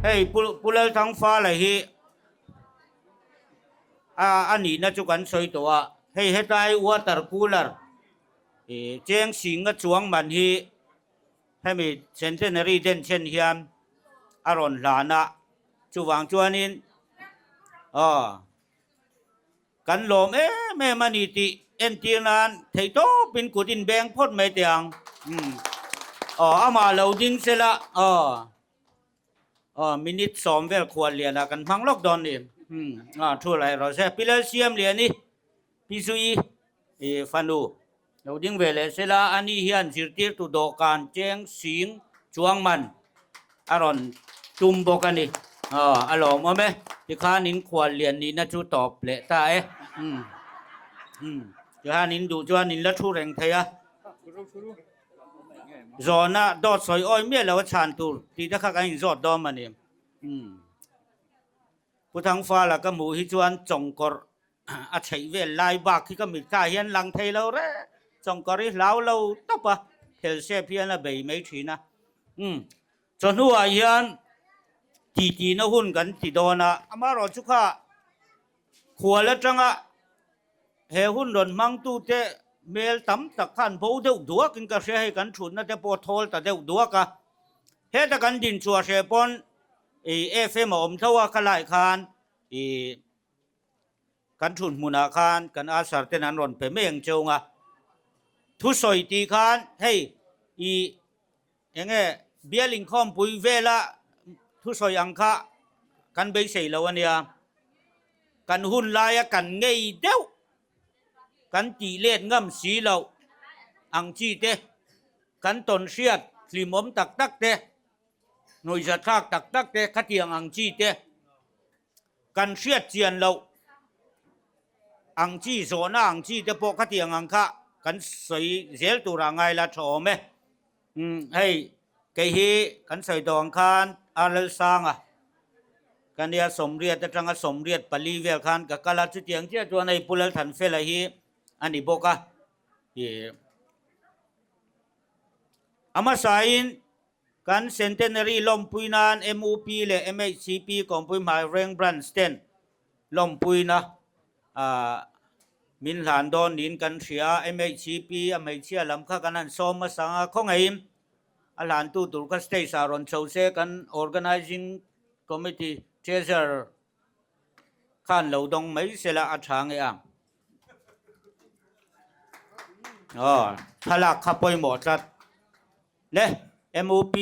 Hei Pu Pu Lalthangfala hi a a nihna chu kan sawi tawh a, hei hetlai water cooler ih cheng singa chuang man hi hemi centenary denchhen hian a rawn hlan a, chuvang chuanin aw. Kan lawm em em a ni tih entir nan theih tawpin kut in beng phawt mai teh ang. Umm. Aw, amah lo ding se la, aw. Aw, minute sawm vel khual lianah kan hmang lawk dawn ni. Umm, aw, thu lai rawh se. Pi Lalsiamliani, Pi Zui i fanu Lo ding ve leh sela, ani hian zirtirtu dawhkan cheng sing chuang man a rawn tum bawk a ni. Aw, a lawmawm e. Tikhan in khual lian nihna chu tawp leh ta e. Umm, umm, tikhan in duh chuan in la thu reng thei a. Zawhna dawt sawi awi miah lo a chhan tur tih te kha kan inzawt dawn a ni. Umm, Pu Thangfala ka hmuh hi chuan chawngkawrh A chheih vel lai bak hi ka mitthla hian lang thei lo reng chawngkawr hi hlau lo tawp a, phel sep hian a bei mai thin a. Umm, chawhnuah hian titi na hun kan ti dawn a, amaherawh chu kha khual atanga he hun rawn hmangtute hmel tam tak khan bo deuh duakin ka hria hei kan thutna te pawh thawl ta deuh duak a, heta kan dinchhuah hreh pawn ih FM a awm tho a khalai khan ih. Kan thun hmunah khan kan usher ten an rawn pe mai ang cheu nga. Thusawi tih khan hei i eng nge bial inkhawmpui vela thusawi ang kha kan beisei lo a nia. Kan hun laia kan ngei deuh kan tih let ngam si loh ang chi te, kan tawn hriat hlimawm tak tak te, hnuaizathlak tak tak te khatiang ang chi te, Kan hriat chian loh ang chi zawhna ang chi te pawh khatiang ang kha kan sawi zel turah ngai la tha awm e. Umm hei kei hi kan sawi tawh ang khan Arlalsanga ka nia sawmriat atanga sawmriat pali vel khan ka kal a, chutiang chiah chuan hei Pu Lalthanfela hi a ni bawk a. Ih a hmasain Kan Centenary lawmpui nan MUP leh MHCP Kawngpui Hmaireng Branch ten lawmpuina min hlan dawn niin kan hria a, MHCP a hmeichhia lam kha kan han sawm hmasa ang a, khawngaihin a hlantu tur kha stage ah rawn chho se kan Organising Committee Treasurer khan lo dawng mai sela a tha nge ang. Aw, thlalak kha pawimawh tlat. Le, MUP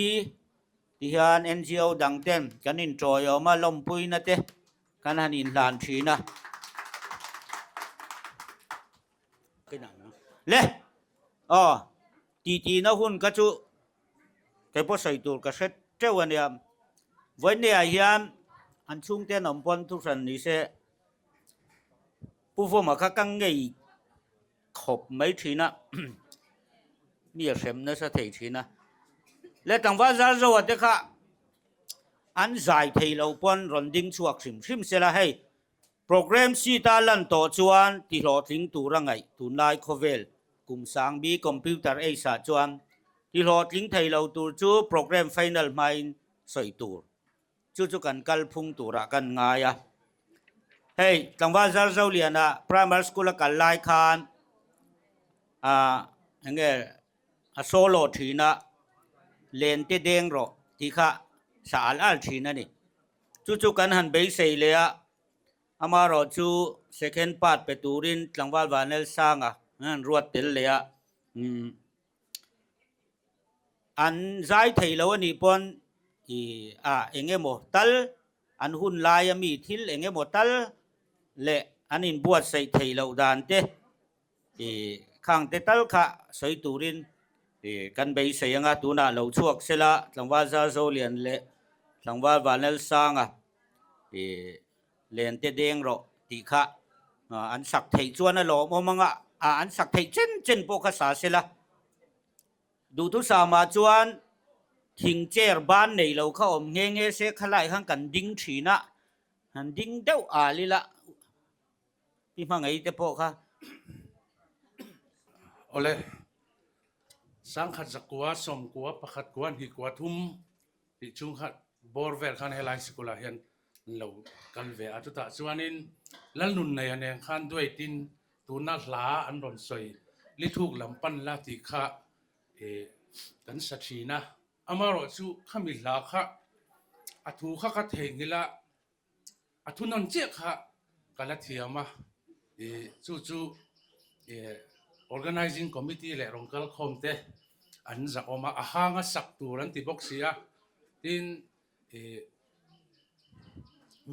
ti hian NGO dang ten kan inṭawiawm a, lawmpuina te kan han inhlan thin a. Le, aw, tihtina hun kha chu kei pawh sawi tur ka hre teuh a nia. Vawinia hian an chhungte an awm pawn thuhran ni se, Pu Vawma kha ka ngei khawp mai thin a, mi a hrem nasa thei thin a. Le tlangval zar zoa te kha an zai thei lo pawn rawn ding chhuak hrim hrim sela hei program sheet a lan tawh chuan ti hlawhtling tur a ngaih tunlai khawvel kum sang bi computer age ah chuan ti hlawhtling thei lo tur chu program final hmain sawi tur. Chu chu kan kal phung turah kan ngai a. Hei, tlangval Zarzoliana primary school a kal lai khan ah eng nge a solo thin a, len te deng rawh tih kha sa al al thin a ni. Chu chu kan han beisei leh a, amaherawh chu second part pe turin tlangval Vanlalsanga an han ruat tel leh a, umm. An zai thei lo a nih pawn i a eng emaw tal an hun laia mi thil eng emaw tal leh an inbuatsaih theih loh dan te i khang te tal kha sawi turin i kan beisei anga tunah lo chhuak sela tlangval Zarzolian leh tlangval Vanlalsanga i len te deng rawh tih kha an sak theih chuan a lawmawm anga an sak theih chen chen pawh kha sa sela. Duhthusama chuan thing chair ban nei lo kha awm nghe nghe se khalai khan kan ding thin a, han ding deuh al ila pi hmangaih te pawh kha. Awle, sangkhat zakua, sawmkua, pakhatkua, hnikua, thum tih chhung kha. bawr vel khan helai sikul ah hian an lo kal ve a, chutah chuanin Lalnunneia nen khan duaitin tuna hla an rawn sawi Lithuk lam pan la tih kha ih kan sa thin a, amaherawh chu khami hla kha a thu kha ka theihnghilh a, A thunawn chiah kha ka la thiam a, ih chu chu ih organising committee leh rawn kal khawm te an zahawm a, a hang a sak tur an ti bawk si a, tin ih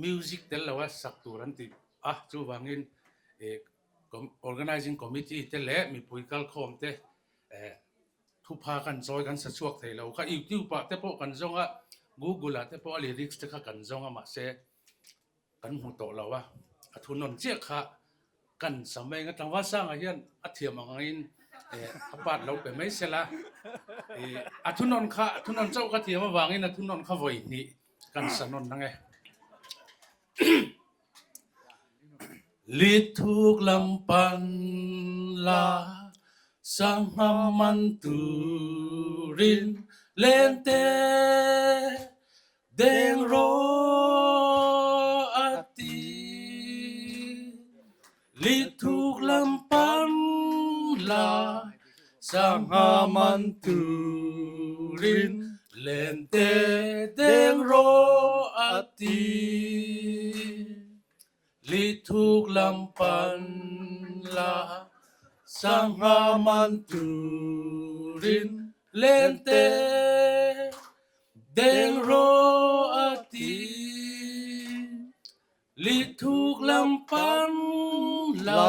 music tel lo a sak tur an ti a, chuvangin ih organising committee te leh mipui kal khawm te eh Thupha kan chawi kan sa chhuak thei lo kha YouTube ah te pawh kan zawng a, Google ah te pawh a lyrics te kha kan zawng a mahse kan hmu tawh lo a, a thunawn chiah kha kan sa mai ang a, tlangval sangah hian a thiam ang angin eh a part lo pe mai sela ih a thunawn kha a thunawn chauh ka thiam avangin a thunawn kha vawi hnih kan sa nawn ang e. Lithuk lam pan la sangha man turin lente deng rawh a ti. Lithuk lam pan la sangha man turin lente deng rawh a ti. Lithuk lam pan la sangha man turin lente deng rawh a ti. Lithuk lam pan la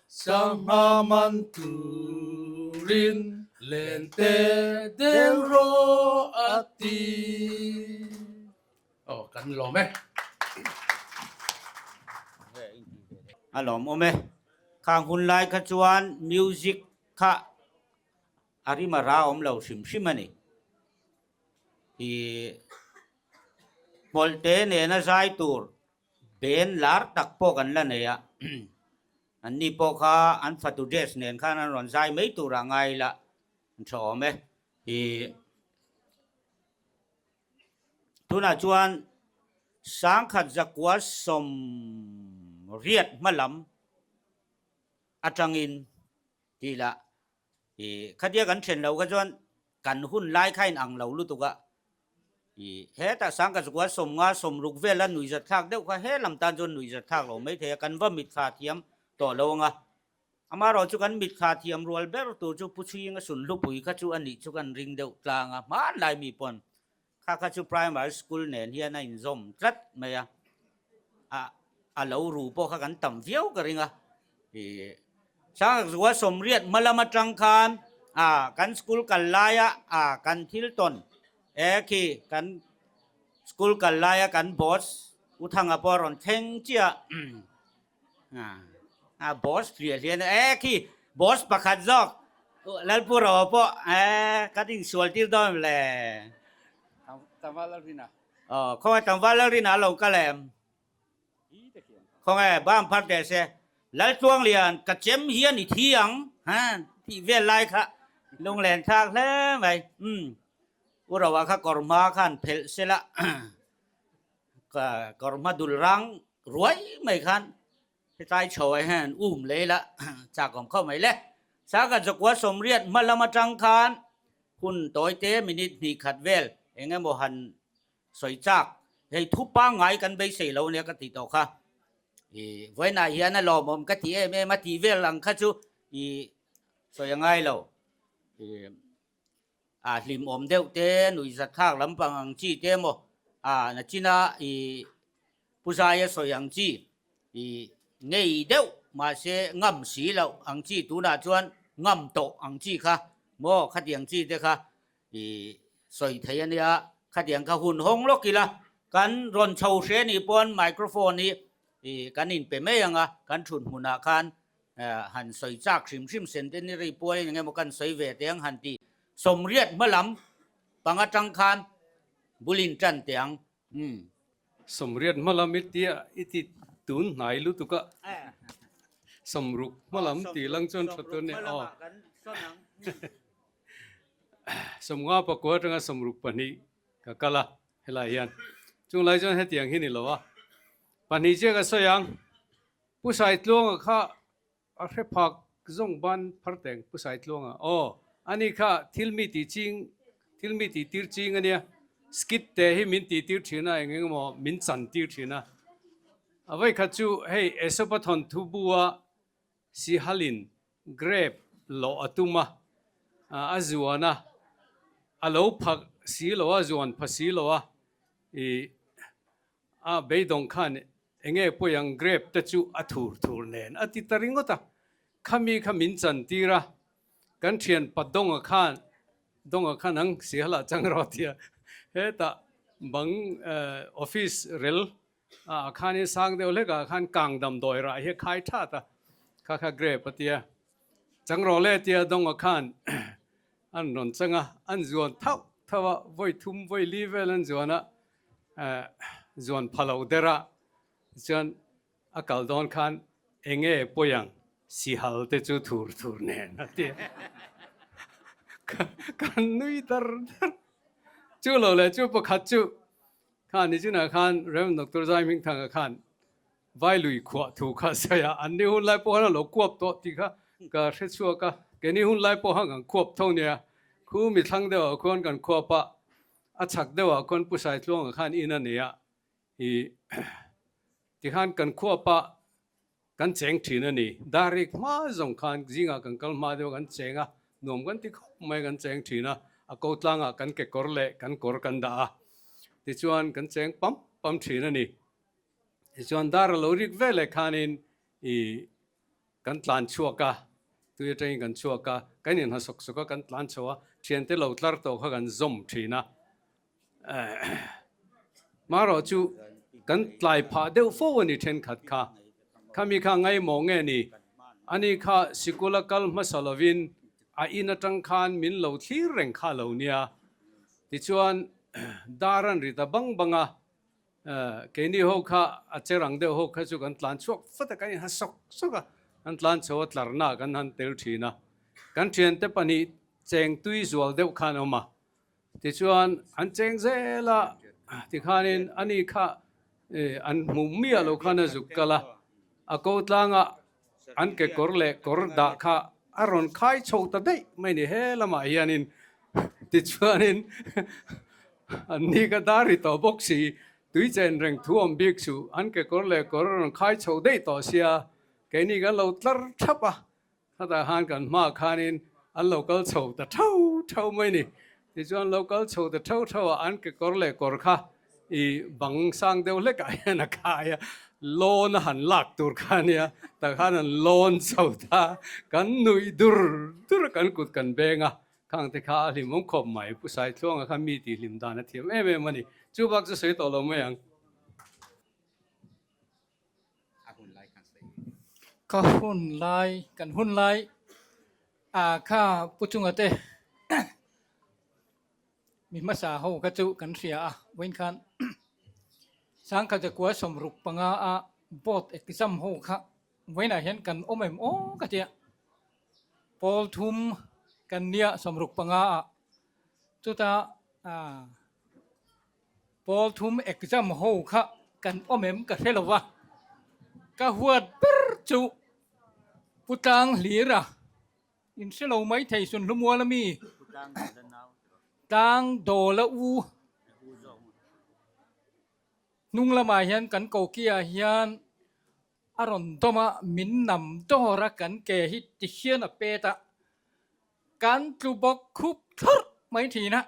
sangha man turin lente deng rawh a ti. Aw kan lawm e. A lawm awm e. Khang hun lai kha chuan music kha a rim a ra awm lo hrim hrim a ni. I hmawlhte nena zai tur ben lar tak pawh kan la nei a. Anni pawh kha an fatu dress nen khan an rawn zai mai turah ngai ila an tha awm e. I Tunah chuan sangkhat zakua sawmriat hma lam atangin tih lah ih khatia kan then lo kha chuan kan hun lai kha in ang lo lutuk a, ih hetah sangkhat zakua sawmnga sawmruk vela nuihzat thlak deuh kha he lam tan chuan nuihzat thlak lo maithei a, kan va mitthla thiam tawh lo ang a. Amaherawh chu kan mitthla thiam rual ber tur chu Pu Chhinga Sunhlupui kha chu a nih chu kan ring deuh tlang a, hmanlai mi pawn kha kha chu primary school nen hian a inzawm tlat mai a, a a lo ru pawh kha kan tam viau ka ring a. Ih Sangakzua sawmriat hma lam atang khan a kan school kal laia a kan thil tawn e khi kan school kal laia kan boss U Thanga pawh a rawn thleng chiah A boss hliah hliah na e khi boss pakhat zawk Lalpu Roa pawh e kan insual tir dawn em le? Tlangval Lalrina. Aw khawnge Tlangval Lalrina a lo kal em? Khawnge bang phar teh se Laltluanglian ka chem hian i thi ang ha tih vel lai kha lunglen thlak hle mai umm U Roa kha kawr hma khan phelh sela Kawr hma dul rang ruai mai khan hetlai chho ah hian um lei la chak awm khawp mai le. Sangha zakua sawmriat hma lam atang khan hun tawi te minute hnih khat vel eng emaw han sawi chak hei thu pangngai kan beisei lo ania ka tih tawh kha. Ih vawiinah hian a lawmawm ka ti em em a tih vel ang kha chu ih sawi a ngai lo. Ih. A hlimawm deuh te, nuihzat thlak lampang ang chi te emaw, a nachina i Pu Zaia sawi ang chi i ngei deuh mahse ngam si loh ang chi tunah chuan ngam tawh ang chi kha maw khatiang chi te kha i sawi thei a nia, khatiang kha hun hawng lawk ila kan rawn chho hre nih pawn microphone hi i kan inpe mai ang a, kan thut hmunah khan han sawi chak hrim hrim centenary pualin eng emaw kan sawi ve teh ang han ti sawmriat hma lam pang atang khan bulin tan teh ang umm. Sawmriat hma lam i tia i ti tun hnai lutuk a, sawmruk hma lam tih lang chuan tha tur a ni aw. Sawmnga pakua atanga sawmruk pahnih ka kal a. helai hian. Chung lai chuan hetiang hi ni lo a. Pahnih chiah ka sawi ang, Pu Saitluanga kha a hre phak zawng ban phar teng Pu Saitluanga aw ani kha thil mi tih ching thil mi tih tir ching ania skit te hi min tih tir thin a eng eng emaw min chan tir thin a a vawi khat chu hei Esopa thawnthu bu a Sihalin grape lawh a tum a a zuan a a lo pha si lo a zuan pha si lo a ih A beidawng khan enge pawi ang grape te chu a thur thur nen a ti ta ringawt a, khami kha min chan tir a, kan thian pa Donga khan Donga khan ang sialah chang rawh tia hetah bang office rel ah khanin sang deuh hlek ah khan kang damdawi rah hi a khai that a, kha kha grape a tia chang rawh le tia Donga khan an rawn chang a, an zuan thauh thauh a, vawi thum vawi li vel an zuan a, zuan pha lo der a, chuan a kal dawn khan enge pawi ang sihal te chu thur thur nen a ti a, kan nui dar dar. Chu lo leh chu pakhat chu khan nichinah khan Rev Doctor Zaihmingthanga khan Vailui khuah thu kha a sawi a, an ni hun lai pawh khan a lo kuap tawh tih kha ka hre chhuak a, keini hun lai pawh khan kan khuap tho nia, khu mi thlang deuhah khuan kan khuap a, a chhak deuhah khuan Pu Saitluanga khan in a nei a, ih tikhan kan khuap a, kan cheng thin a ni, Darik hma zawng khan zingah kan kal hma deuh a kan cheng a, nuam kan ti khawp mai kan cheng thin a, a ko tlangah kan kekawr leh kan kawr kan dah a, tichuan kan cheng pam pam thin a ni. Tichuan dar a lo rik ve leh khanin i kan tlan chhuak a, tui atangin kan chhuak a, kan inha sawk sawk a, kan tlan chho a, thiante lo tlar tawh kha kan zawm thin a. Marawh chu kan tlai phah deuh fo a ni thenkhat kha. Khami kha ngaimawh nge ni? Ani kha sikul a kal hmasa lovin a in atang khan min lo thlir reng kha lo nia. Tichuan dar an ri ta bang bang a, Keini ho kha a che rang deuh ho kha chu kan tlan chhuak fat a, kan inha sawk sawk a, kan tlan chho a, tlarna kan han tel thin a. Kan thiante pahnih cheng tui zual deuh khan awm a, tichuan an cheng zel a, tikhanin ani kha an hmuh miah lo khan a zuk kal a, a ko tlanga an kekawr leh kawr dah kha a rawn khai chho ta daih mai ni he lamah hianin tichuanin an ni ka dar ri tawh bawk si tui chen reng thu awm bik chu an kekawr leh kawr a rawn khai chho daih tawh sia keini kan lo tlar thap a khatah khan kan hmaah khanin an lo kal chho ta thau thau mai ni tichuan lo kal chho ta thau thau a an kekawr leh kawr kha I bang sang deuh hlekah hian a khai a, lawn a han lak tur kha a nia, tah khan an lawn chho ta, kan nuih dur dur a, kan kut kan beng a, khang te kha a hlimawm khawp mai, Pu Saithluanga kha mi tih hlim dan a thiam em em a ni, chu bak chu sawi tawh lo mai ang. Ka hun lai, kan hun lai ah kha Pu Chunga te Mi hmasa ho kha chu kan hria a, vawiin khan Sangkhat zakua 65 a board exam ho kha vawiinah hian kan awm em aw ka tia. Pawl thum kan nia 65 ah chuta pawl thum exam ho kha kan awm em ka hre lo va, ka huat ber chu Pu Tlang hlir a. In hre lo mai thei sun hlumual a mi? Tlang dawl a u. Hnung lamah hian kan kokiah hian a rawn dawm a, min nam dawr a, kan ke hi ti hian a pet a, kan tlu bawk khup thlawrh mai thin a,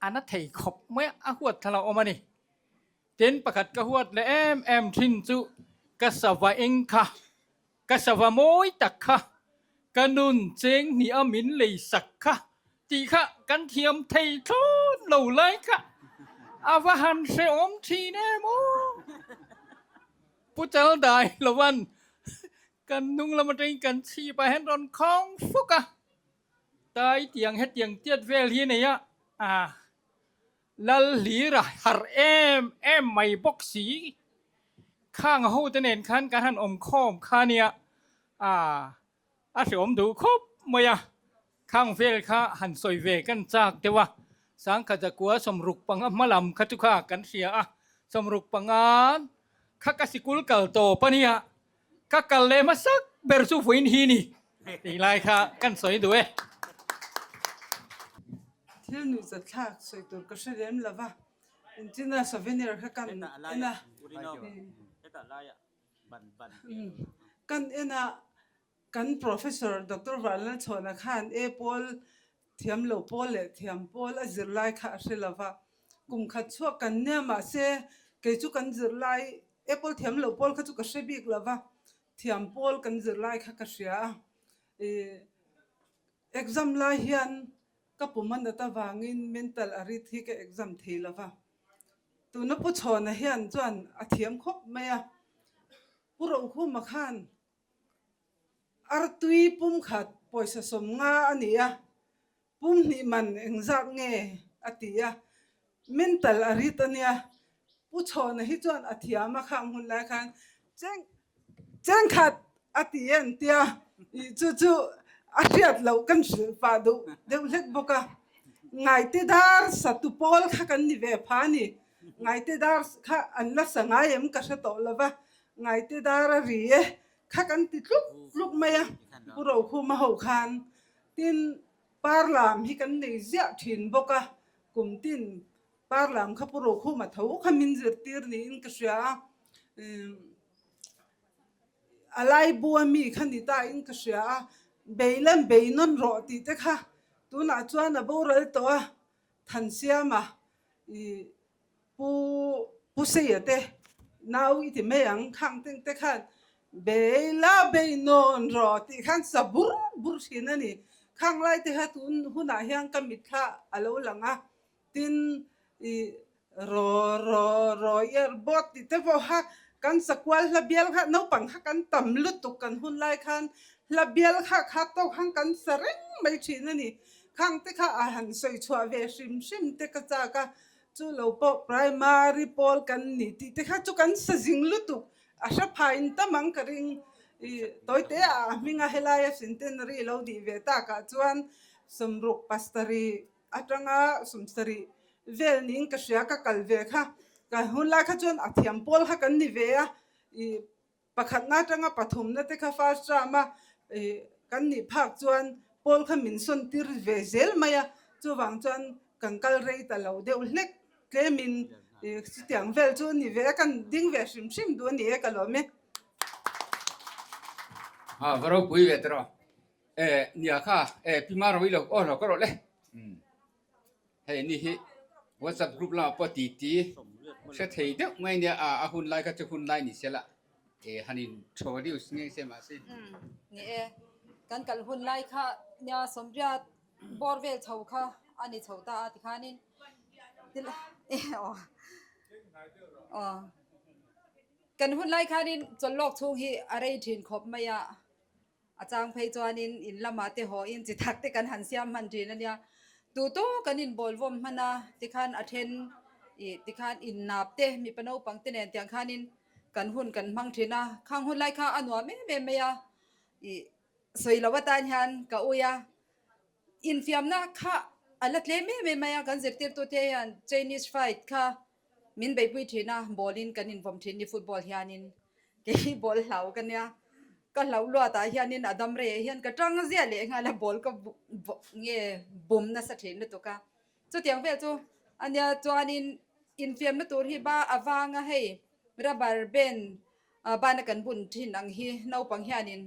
a na thei khawp mai a, a huat thla lo awm a ni. Tin, pakhat ka huat leh em em thin chu ka sava eng kha Ka sava mawi tak kha ka nun cheng hnih a min lei sak kha tih kha kan thiam thei thlawt lo lai kha a va han hrehawm thin em aw. Pu Chaldai lovan kan hnung lam atangin kan chhip ah hian rawn khawng fuk a, tai tiang hetiang tiat vel hi a nei a, Lal hlir a harh em em mai bawk si. Khang ho te nen khan kan han awm khawm kha nia, a a hreawm duh khawp mai a. Khang vel kha han sawi ve kan chak deuh a. Sangkhat zakua 65 hma lam kha chu kha kan hria a, 65 kha ka sikul kal tawp a nia, ka kal leh hmasak ber chu vawiin hi ni tih lai kha kan sawi duh e. Thil nuihzatthlak sawi tur ka hre lem lo va, inchina souvenir kha kan en a, kan en a, Kan Professor Doctor Vanlalchhawna khan E pawl thiam lo pawl leh thiam pawl a zirlai kha a hre lo va, kum khat chhuak kan nia mahse kei chu kan zirlai E pawl thiam lo pawl kha chu ka hre bik lo va, thiam pawl kan zirlai kha ka hria a. Ih exam lai hian ka pum a nat avangin mental a rit hi ka exam thei lo va, tuna Pu Chhawna hian chuan a thiam khawp mai a, Pu Rokhuma khan Artui pum khat pawisa 50 a ni a, pum hnih man engzat nge a ti a, mental a rit a nia. Pu Chhawna hi chuan a thiam a khang hun lai khan cheng cheng khat a ti a an tia, ih chu chu a hriat loh kan hrilh pah duh deuh hlek bawk a. Ngaite dar satu pawl kha kan ni ve pha a ni, ngaite dar kha an la sa ngai em ka hre tawh lo va, Ngaite dar a ri e, kha kan ti tluk tluk mai a, Pu Rokhuma ho khan. Tin, par lam hi kan nei ziah thin bawk a, kum tin par lam kha Pu Rokhuma tho kha min zirtir niin ka hria a, a laibua mi kha ni ta in ka hria a, bei lem bei nawn rawh tih te kha tunah chuan a boral tawh a, Thansiama i Pu Pu Seia te nau i ti mai ang khang teng te khan bei la bei nawn rawh tih khan sa bur bur thin a ni. Khang lai te kha tun hunah hian ka mitthla a lo lang a, tin i raw raw raw ear board tih te pawh kha kan sakual hla bial kha naupang kha kan tam lutuk kan hun lai khan hla bial kha kha tawk khan kan sa reng mai thin a ni. Khang te kha a han sawi chhuah ve hrim hrim te ka chak a, Chu lo pawh primary pawl kan ni tih te kha chu kan sa zing lutuk a hre phaiin tam ang ka ring. I tawite ah a hming a helai a centenary lo dih ve tak ah chuan 60 pasarih atanga 70 vel niin ka hria ka kal ve kha. Ka hun lai kha chuan a thiam pawl kha kan ni ve a i Pakhatna atanga pathumna te kha first term a kan nih phak chuan pawl kha min sawn tir ve zel mai a, chuvang chuan kan kal rei ta lo deuh hlek tlemin chutiang vel chu a ni ve a, kan ding ve hrim hrim duh a ni e ka lawm e. Ha va ropui ve tawh e nia kha e pi ma ro i lo aw lo ka rawh le Hei ni hi WhatsApp group lamah pawh ti ti hre thei deuh mai nia a a hun lai kha chu hun lai ni se la e han in introduce ngei se mahse. Ni e, kan kal hun lai kha nia 80 bawr vel chho kha a ni chho ta a tikhanin aw kan hun lai khanin chawlhlawk chhung hi a rei thin khawp mai a. A chang phei chuanin in lamah te haw in chi thak te kan han siam hman thin a nia. Tu tu kan inbawl vawm hman a, tikhan a then ih tikhan innap te mipa naupang te nen tiang khanin kan hun kan hmang thin a. Khang hun lai kha a nuam em em mai a, ih sawi loh atan hian ka ui a. Infiamna kha a la tlem em em mai a, kan zirtirtute hian Chinese fight kha Min beihpui thin a, ball in kan invawm thin ni football hianin kei hi ball hlau ka nia, ka hlauh luat ah hianin a dam rei ah hian ka tang ziah leh nghal a ball ka nge bum nasa thin lutuk a, chutiang vel chu ania chuanin infiamna tur hi ba avanga hei rubber band bana kan bun thin ang hi naupang hianin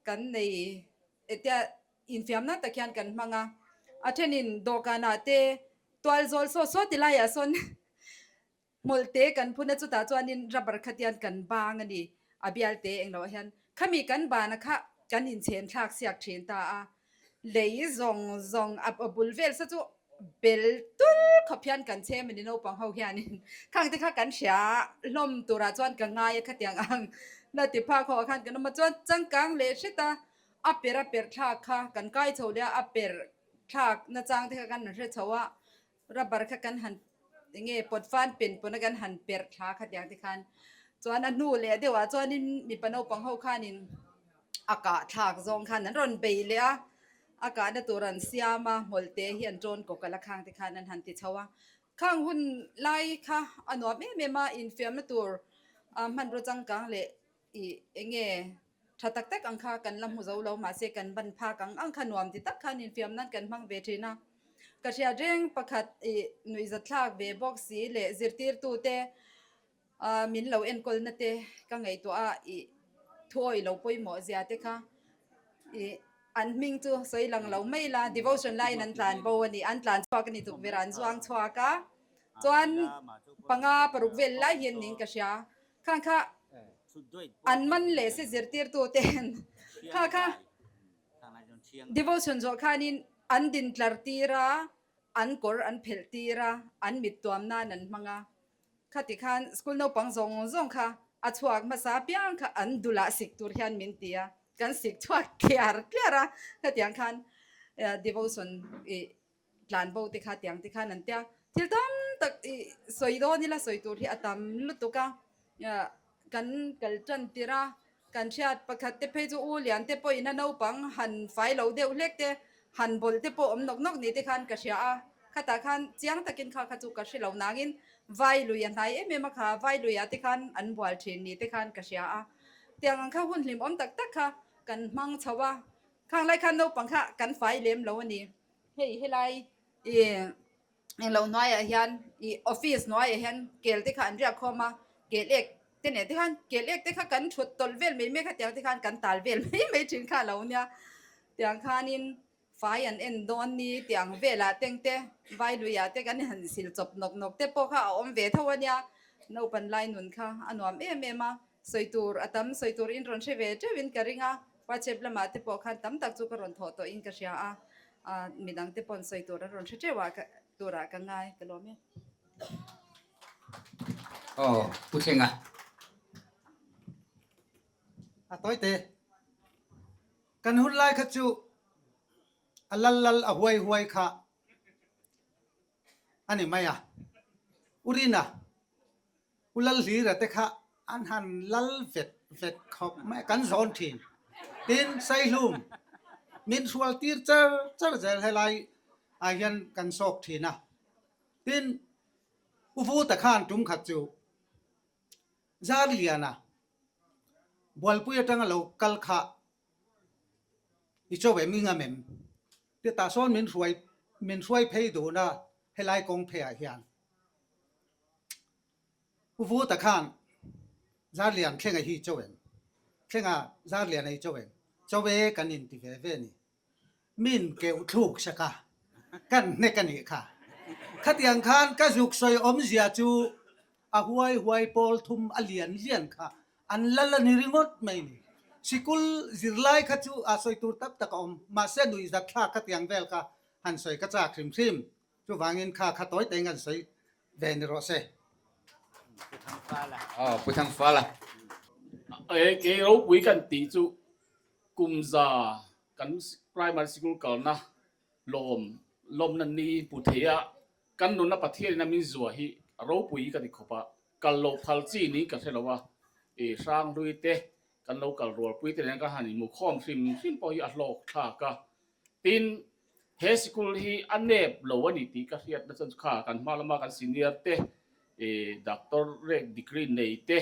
kan nei Hetia infiamna tak hian kan hmang a, a thenin dawhkanah te tual zawl sawt sawt ti laiah sawn hmawlh te kan phun a, chutah chuanin rubber kha tian kan bang a ni, a bial te englo ah hian khami kan bana kha kan inchhen thlak siak thin ta a, lei zawng zawng a bul vel sa chu bel tul khawp hian kan chhem a ni naupang ho hianin khang te kha kan hria hlawm turah chuan ka ngai a khatiang ang na ti phak ho ah khan kan awm a chuan changkang leh hret a. A per a per thlak kha kan kai chho leh a, a per thlak nachang te kha kan han hre chho a, rubber kha kan han eng nge pawt fan pen pawn a kan han per thla kha tiang te khan chuan a hnu leh deuh ah chuanin mipa naupang ho khanin a kah thlak zawng khan an rawn bei leh a. A kahna tur an siam a, hmawlhte hi an ṭawn kawk a la khang te khan an han ti chho a. Khang hun lai kha a nuam em em a, infiamna tur hmanraw changkang leh ih eng nge tha tak tak ang kha kan la hmu zo lo mahse kan ban phak ang ang kha nuam ti tak khan infiam nan kan hmang ve thin a. Ka hriat reng pakhat ih nuihzatthlak ve bawk si leh zirtirtute ah min lo enkawlna te ka ngaihtuah a ih thuawi lo pawimawh zia te kha ih an hming chu sawi lang lo mai la devotion laiin an tlan bo a ni an tlan chhuak a ni tukverh ah an zuang chhuak a chuan panga paruk vel lai hian niin ka hria. Khang kha an man leh si zirtirtu ten kha kha devotion zawh khanin an din tlar tir a, an kawr an phelh tir a, an mit tuam nan an hmang a. Khati khan school naupang zawng zawng kha a chhuak hmasa apiang kha an dulah sik tur hian min ti a, kan sik chhuak tliar tliar a. Khatiang khan devotion ih tlan bo te kha tiang te khan an tia thil tam tak i sawi dawn ila sawi tur hi a tam lutuk a kan kal tan tir a kan hriat pakhat te phei chu u lian te pawhin a naupang han fai lo deuh hlek te han bawlh te pawh awm nawk nawk ni te khan ka hria a khatah khan chiang takin kha kha chu ka hre lo nangin vai lui a hnai em em a kha vai luiah te khan an bual thin ni te khan ka hria a tiang ang kha hun hlim awm tak tak kha kan hmang chho a khang lai khan naupang kha kan fai lem lo a ni. Hei helai ih englo hnuaiah hian ih office hnuaiah hian kel te kha an riak khawm a kel ek te nen te khan kel ek te kha kan thut tawlh vel mai mai kha tiang te khan kan tal vel mai mai thin kha a lo nia tiang khanin fai an en dawn ni tiang velah teng te vai luiah te kan han sil chawp nawk nawk te pawh kha a awm ve tho a nia naupan lai nun kha a nuam em em a sawi tur a tam sawi tur in rawn hre ve teuhin ka ring a. WhatsApp lamah te pawh khan tam tak chu ka rawn thawh tawhin ka hria a, midang te paw'n sawi tur an rawn hre teuh ah turah ka ngai ka lawm e. Aw, Pu Thlenga. A tawi te. Kan hun lai kha chu a lal lal a huai huai kha a ni mai a. Urina U Lalhlira te kha an han lal vet vet khawp mai a, kan zawn thin. Tin, Saihlum min hrual tir char char zel helai ah hian kan sawk thin a. Tin, U Vuta khan tum khat chu Zarliana Bualpui atanga lo kal kha i cho em i ngam em? Ti tah sawn min hruai min hruai phei dun a helai kawng pheiah hian. U Vuta khan Zarlian thlenga hi cho em? Thlenga Zarlian a hi cho em? Cho e kan inti ve ve ni. Min keuh thluk sak a, kan hnek a nih kha. Khatiang khan ka zuk sawi awmzia chu a huai huai pawl thum a lian lian kha an lal a ni ringawt mai ni. Sikul zirlai kha chu a sawi tur tak tak a awm, mahse nuihzat thlak khatiang vel kha han sawi ka chak hrim hrim. Chuvangin kha kha tawi tawi ngan sawi ve ni rawh se. Pu Thangfala. Aw, Pu Thangfala. E, kei ropui kan tih chu kum za kan primary sikul kalna lawm lawmna ni hmu thei a, kan nunna Pathian in a min zua hi ropui ka ti khawp a, kal loh phal chi niin ka hre lo a, e Hranghlui te kan lo kal rualpui te nen kan han inhmu khawm hrim hrim pawh hi a hlawk thlak a, tin He sikul hi a nep lo a ni tih ka hriat na chuan kha kan hma lama kan senior te ih doctor rek degree nei te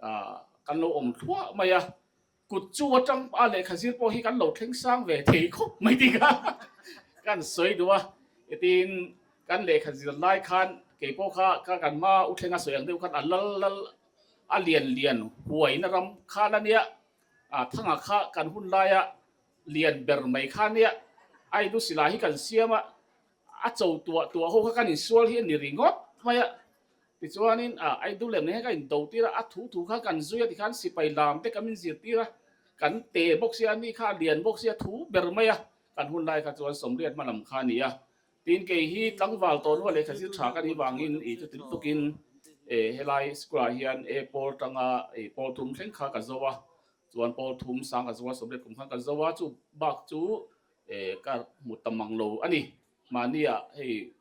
ah kan lo awm thluah mai a, kut chu atang a lehkha zir pawh hi kan lo thleng sang ve thei khawp mai tih kha kan sawi duh a, tin kan lehkha zir lai khan kei pawh kha ka kan hma u thlenga sawi ang deuh khan a lal lal a lian lian huaina ram khan a nia ah thanga kha kan hun laia Lian ber mai kha nia, Aidu silai hi kan siam a, a cho tuah tuah ho kha kan insual hi a ni ringawt mai a. Tichuanin Aidu lem nen hian kan indo tir a, a thu thu kha kan zui a tikhan sipai lam te kan inzirtir a, kan te bawk sia, ani kha a lian bawk sia thu ber mai a, kan hun lai kha chuan Sawmriat hma lam kha a ni a. Tin kei hi tlangval tawh hnua lehkha zir tha ka nih vangin i chuti lutukin helai school ah hian e pawl tanga pawl thum thleng kha ka zo a, Chuan pawl thum sang ka zo a, sawmriat kum khan ka zo a, chu bak chu ka hmu ta mang lo a ni. Mahnia hei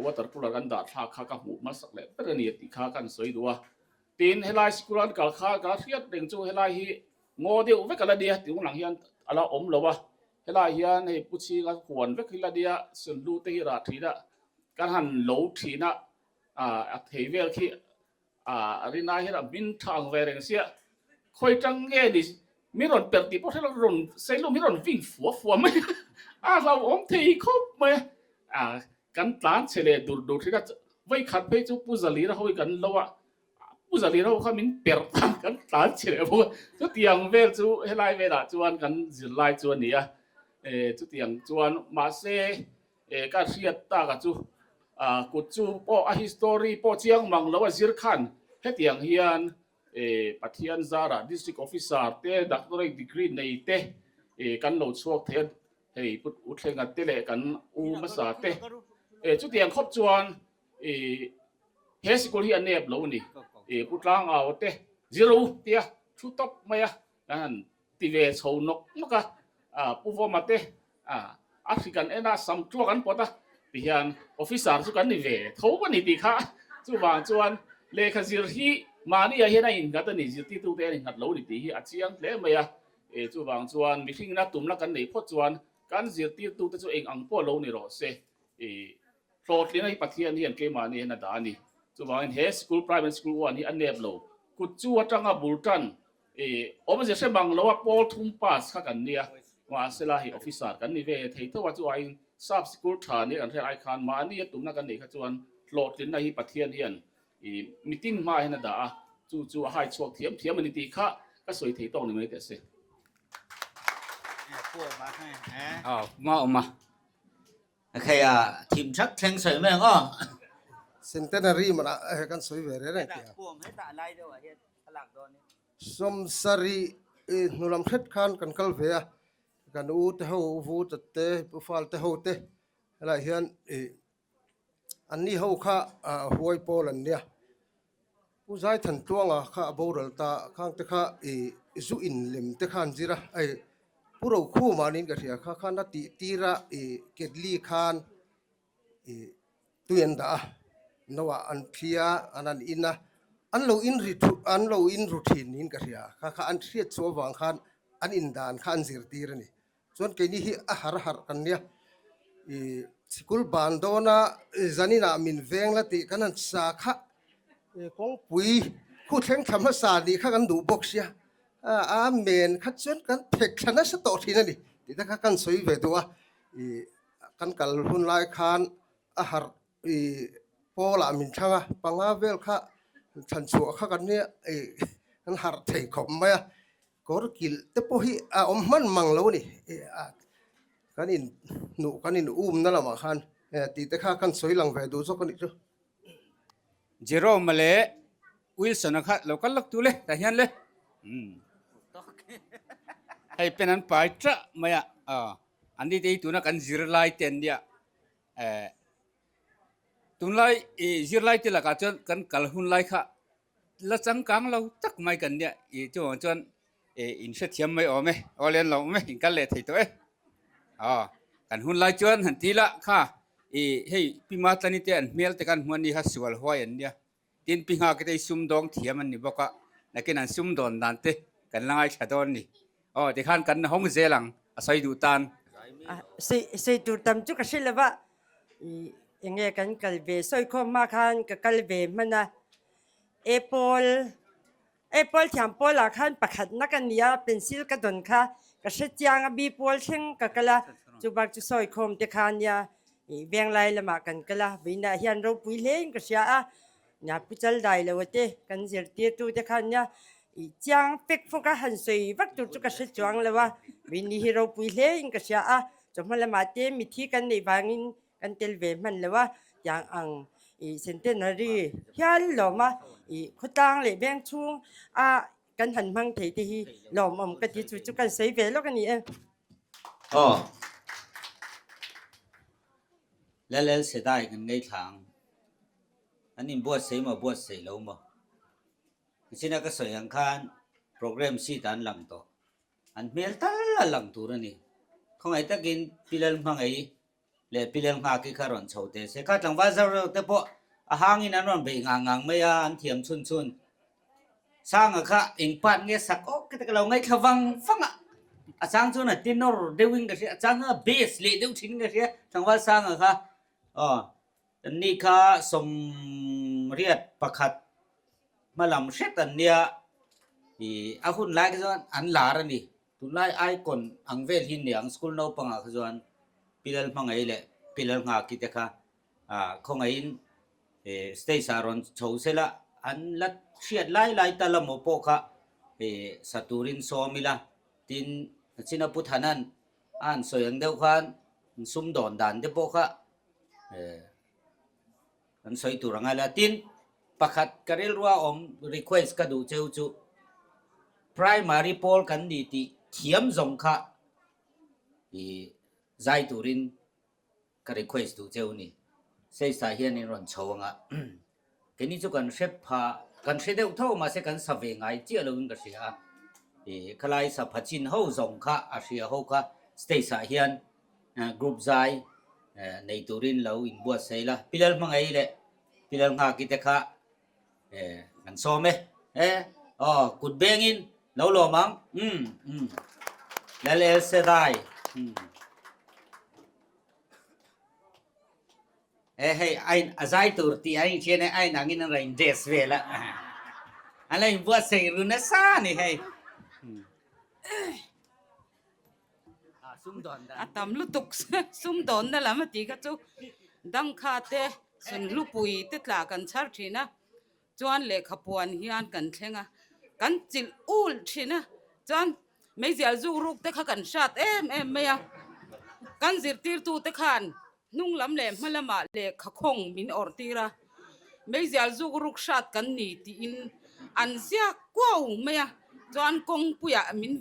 water cooler an dah thlak kha ka hmuh hmasak leh ber a ni tih kha ka han sawi duh a. Tin, helai sikul an kal kha ka hriat reng chu helai hi ngaw deuh vek a la nia, tih hunah hian a la awm lo a. Helaiah hian hei Pu Chhinga huan vek hi la nia, Sunhlu te hi rah thin a, kan han lo thin a, a thei vel khi a rinai hian a hmin tha ang ve reng sia. Khawi tang nge ni mi rawn perh tih pawh hre lo rawn Seilum hi rawn ving fua fua mai a, a hlauhawm thei khawp mai a, kan tlan chhe leh dur dur thin a, vawikhat phei chu Pu Zalira ho hi kan lo a, Pu Zalira ho kha min perh ta kan tlan chhe leh bawk a, chutiang vel chu helai velah chuan kan zirlai chu a ni a, chutiang chuan mahse ka hriat taka chu kut chu pawh a history pawh chiang mang lo a zir khan hetiang hian Pathian zarah district officer te doctorate degree nei te kan lo chhuak thei a, hei Pu Thlenga te leh kan u hmasa te chutiang khawp chuan He sikul hi a nep lo a ni. Pu Tlangau te zero tia thu tawp mai a kan han ti ve chho nawk nawk a. Pu Vawma te a hri kan en a, sam tuak an pawt a tihian officer chu kan ni ve tho a ni tih kha. Chuvang chuan lehkha zir hi mahniah hian a innghat a ni, zirtirtute an innghat lo a ni tih hi a chiang hle mai a. Chuvang chuan mihringina tumna kan neih phawt chuan kan zirtirtute chu eng ang pawh lo ni rawh se. Hlawhtlinna hi Pathian hian keimahni hian a dah a ni. Chuvangin he school, Primary School 1 hi a nep lo. Kut chu atanga bul tan awmze hre mang lo a pawl thum pass kha kan nia. Mahsela hei officer kan ni ve thei tho a, chu aiin sap sikul tha nia kan hriat ai khan mahni a tumna kan neih kha chuan hlawhtlinna hi Pathian hian mitin hmaah hian a dah a, chu chu a hai chhuak thiam thiam a ni tih kha ka sawi thei tawk ni mai teh se. Hma awm a. Khei a thim thak thleng sawi mai ang aw. Centenary manah he kan sawi ve reng reng tih a. Sawmsarih hnu lam hret khan kan kal ve a, kan u te ho, u vu ta te, pu fal te ho te helaiah hian ih anni ho kha huai pawl an nia. Pu Zaithan Tluanga kha a boral ta khang te kha ih zu in lem te khan zir a, hei Pu Rokhuma niin ka hria kha khan a tih tir a ih ketli khan ih tui an dah a, no ah an thli a an han in a, an lo in ri thu an lo in ru thin niin ka hria kha kha an hriat chhuah avang khan an in dan kha an zirtir a ni. Chuan keini hi a har harh kan nia, ih sikul ban dawna zaninah min veng la tih kan han sa kha kawngpui khu thleng thla hmasa nih kha kan duh bawk sia, a men kha chuan kan phek thla nasa tawh thin a ni tih te kha kan sawi ve duh a, ih kan kal hun lai khan a harh ih pawlah min thlang a, panga vel kha thlan chhuah kha kan nia ih kan harh thei khawp mai a. Kawr kilh te pawh hi a awm hman mang lo a ni. Kan in hnuh kan in um na lamah khan tih te kha kan sawi lang ve duh zawk a nih chu. Jerome-a leh Wilson-a kha lo kal lawk tu le tah hian le. Hei pen an pai tah mai a, an ni te hi tuna kan zirlai te an nia. Tunlai zirlai te lakah chuan kan kal hun lai kha La changkang lo tak mai kan nia ih chuvang chuan ih in hrethiam mai awm e aw le an lo awm e in kal leh thei tawh e aw kan hun lai chuan han ti la kha ih hei pi Matlani te an hmel te khan hmuan ni kha sual huai an nia tin pi Nghaki te hi sumdawng thiam an ni bawk a nakin an sumdawn dan te kan la ngaithla dawn ni aw tikhan kan hawng zel ang a sawi duh tan. Sei tur tam chu ka hre lova ih enge kan kal ve sawi khawm hma khan ka kal ve hman a. Apple Apple thiam pawl ah khan pakhat na ka ni a pencil ka dawn kha ka hre chiang a bi pawl thleng ka kal a chubak chu sawi khawm te kha nia ih venglai lamah kan kal a vawiinah hian ropui hle in ka hria a nia pu chal dai lo te kan zirtirtu te khan nia ih chiang fek fawk a han sawi vak tur chu ka hre chuang lo a vawiini hi ropui hle in ka hria a chawhma lamah te mithi kan neih vangin Kan tel ve hman lo a, tiang ang ih centenary hial lawm a, ih khawtlang leh veng chhung a kan han hmang thei te hi lawmawm ka ti chu chu kan sawi ve lawk a ni e. Aw. Lal El Shaddai kan ngaithla ang. An inbuatsaih maw buatsaih lo maw? Nichina ka sawi ang khan program sheet ah an lang tawh. An hmel tal a lang tur a ni. Khawngaih takin Pi Lalhmangaih leh Pi Lalnghaki kha rawn chho teh se. Kha tlangval zau reuh te pawh a hangin an rawn beih ngang ngang mai a, an thiam chhun chhun. Sanga kha eng part nge sak awk te ka lo ngaithla vang vang a. A chang chuan a tenor deuhin ka hria, a chang chuan a bass leh deuh thin ka hria Tlangval Sanga kha. Aw, ni kha 81 hmalam hret an nia, ih a hun lai kha chuan an lar a ni. Tunlai icon ang vel hi niang school naupangah kha chuan Pilal Hmangaih leh Pilal Nghaki te kha ah khawngaihin eh stage ah rawn chho sela an la hriat lai lai ta la maw pawh kha eh sa turin sawm ila tin China Pu Thanan a han sawi ang deuh khan sumdawn dan te pawh kha eh Kan sawi tur ang a tin, pakhat ka rilrua awm request ka duh cheu chu primary pawl kan ni tih thiam zawng kha i zai turin ka request duh cheu ni. Stage ah hian in rawn chho ang a, keini chu kan hre pha, kan hre deuh tho mahse kan sa ve ngai chiah loin ka hria a, i khalai sa pha chin ho zawng kha a hria ho kha stage ah hian Group zai nei turin lo inbuatsaih la, Pi Lalhmangaih leh Pi Lalnghaki te kha kan sawm e. E, aw, kut bengin lo lawm ang. Umm, umm. Lal El Shaddai. Umm. E hei, a a zai tur tih a inhriat e, a inangin an rawn in dress vel a. An lo inbuatsaih ru nasa a ni hei. A tam lutuk sumdawnna lam a tih kha chu dangkha te sunhlupui te tla kan chhar thin a chuan lehkha puan hian kan thleng a kan chilh ul thin a chuan meizial zuk ruk te kha kan hrat em em mai a kan zirtirtu te khan hnung lam leh hma lamah lehkha khawng min awrh tir a meizial zuk ruk hrat kan ni tiin an ziak kuau mai a chuan kawngpuiah min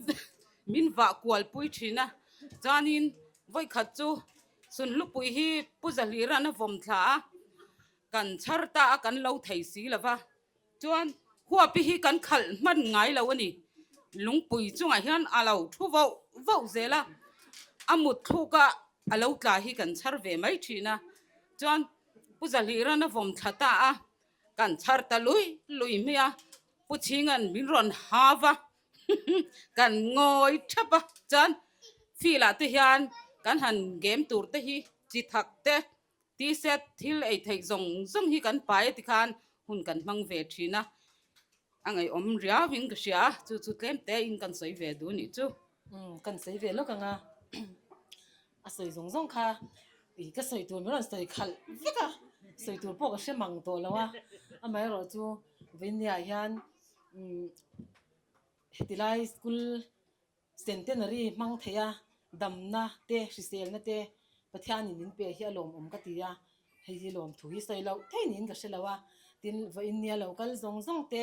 Min vah kual pui thin a, chuanin vawikhat chu Sunhlupui hi Pu Zahliran a vawm thla a, kan chhar ta a kan lo thei si lo va, chuan huapi hi kan khalh hman ngai lo a ni, lungpui chungah hian a lo thu voh voh zel a, a mut thluk a a lo tla hi kan chhar ve mai thin a, chuan Pu Zahliran a vawm thla ta a, kan chhar ta lui lui mai a, Pu Chhinga'n min rawn hau va. Kan ngawi thap a, chuan field ah te hian kan han game tur te hi chi thak te t-shirt thil ei theih zawng zawng hi kan pai a tikhan hun kan hmang ve thin a, a ngaihawm riau in ka hria a, chu chu tlem te in kan sawi ve duh nih chu. Umm kan sawi ve lawk ang a, a sawi zawng zawng kha ih ka sawi tur min rawn sawi khalh vek a, sawi tur pawh ka hre mang tawh lo a, amaherawhchu vawinia hian umm heti lai school centenary hmang thei a damna te hriselna te Pathianin min pe hi a lawmawm ka ti a hei hi lawmthu hi sawi loh thei niin ka hre lo a tin vawiin nia lo kal zawng zawng te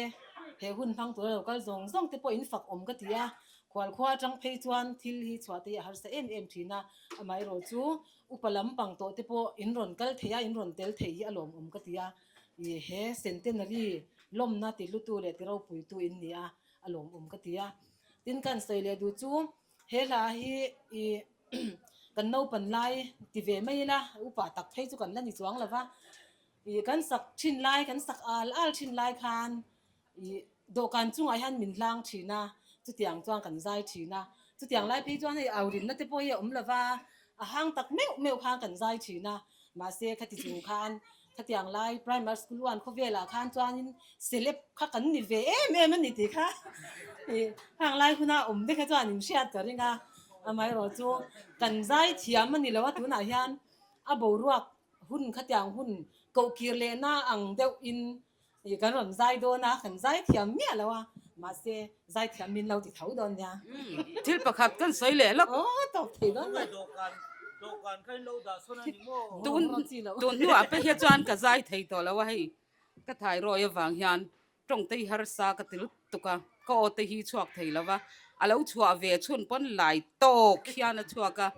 he hun hmang tura lo kal zawng zawng te pawh in fak awm ka ti a khualkhua atang phei chuan thil hi chhuah te hi a harsa em em thin a amaherawh chu upa lampang tawh te pawh in rawn kal thei a in rawn tel thei hi a lawmawm ka ti a. Ih he centenary lawmna ti hlutu leh ti ropuitu in ni a, a lawmawm ka ti a. Tin kan sawi leh duh chu he hla hi ih kan naupan lai ti ve mai ila, upa tak phei chu kan la ni chuang lo va. Ih kan sak thin lai, kan sak al al thin lai khan ih dawhkan chungah hian min hlang thin a, chutiang chuan kan zai thin a. Chutiang lai phei chuan hei aurinna te pawh hi a awm lo va, a hang tak meuh meuh khan kan zai thin a. Mahse khati chung khan Khatiang lai primary school uan khawvelah khan chuanin celeb kha kan ni ve em em a ni tih kha ih hang lai huna awm te kha chuan in hriat ka ring a, amaherawh chu kan zai thiam a ni lo a tunah hian a boruak hun khatiang hun koh kir lehna ang deuh in ih kan rawn zai dawn a, kan zai thiam miah lo a, mahse zai thiam min lo ti tho dawn nia. Thil pakhat kan sawi leh lawk. Aw tawp thei dawn lo. Tun tun hnuah pawh hian chuan ka zai thei tawh lo a hei ka thyroid avang hian tawng te hi harsa ka ti lutuk a ka aw te hi chhuak thei lo va a lo chhuah ve chhun pawn lai tawk hian a chhuak a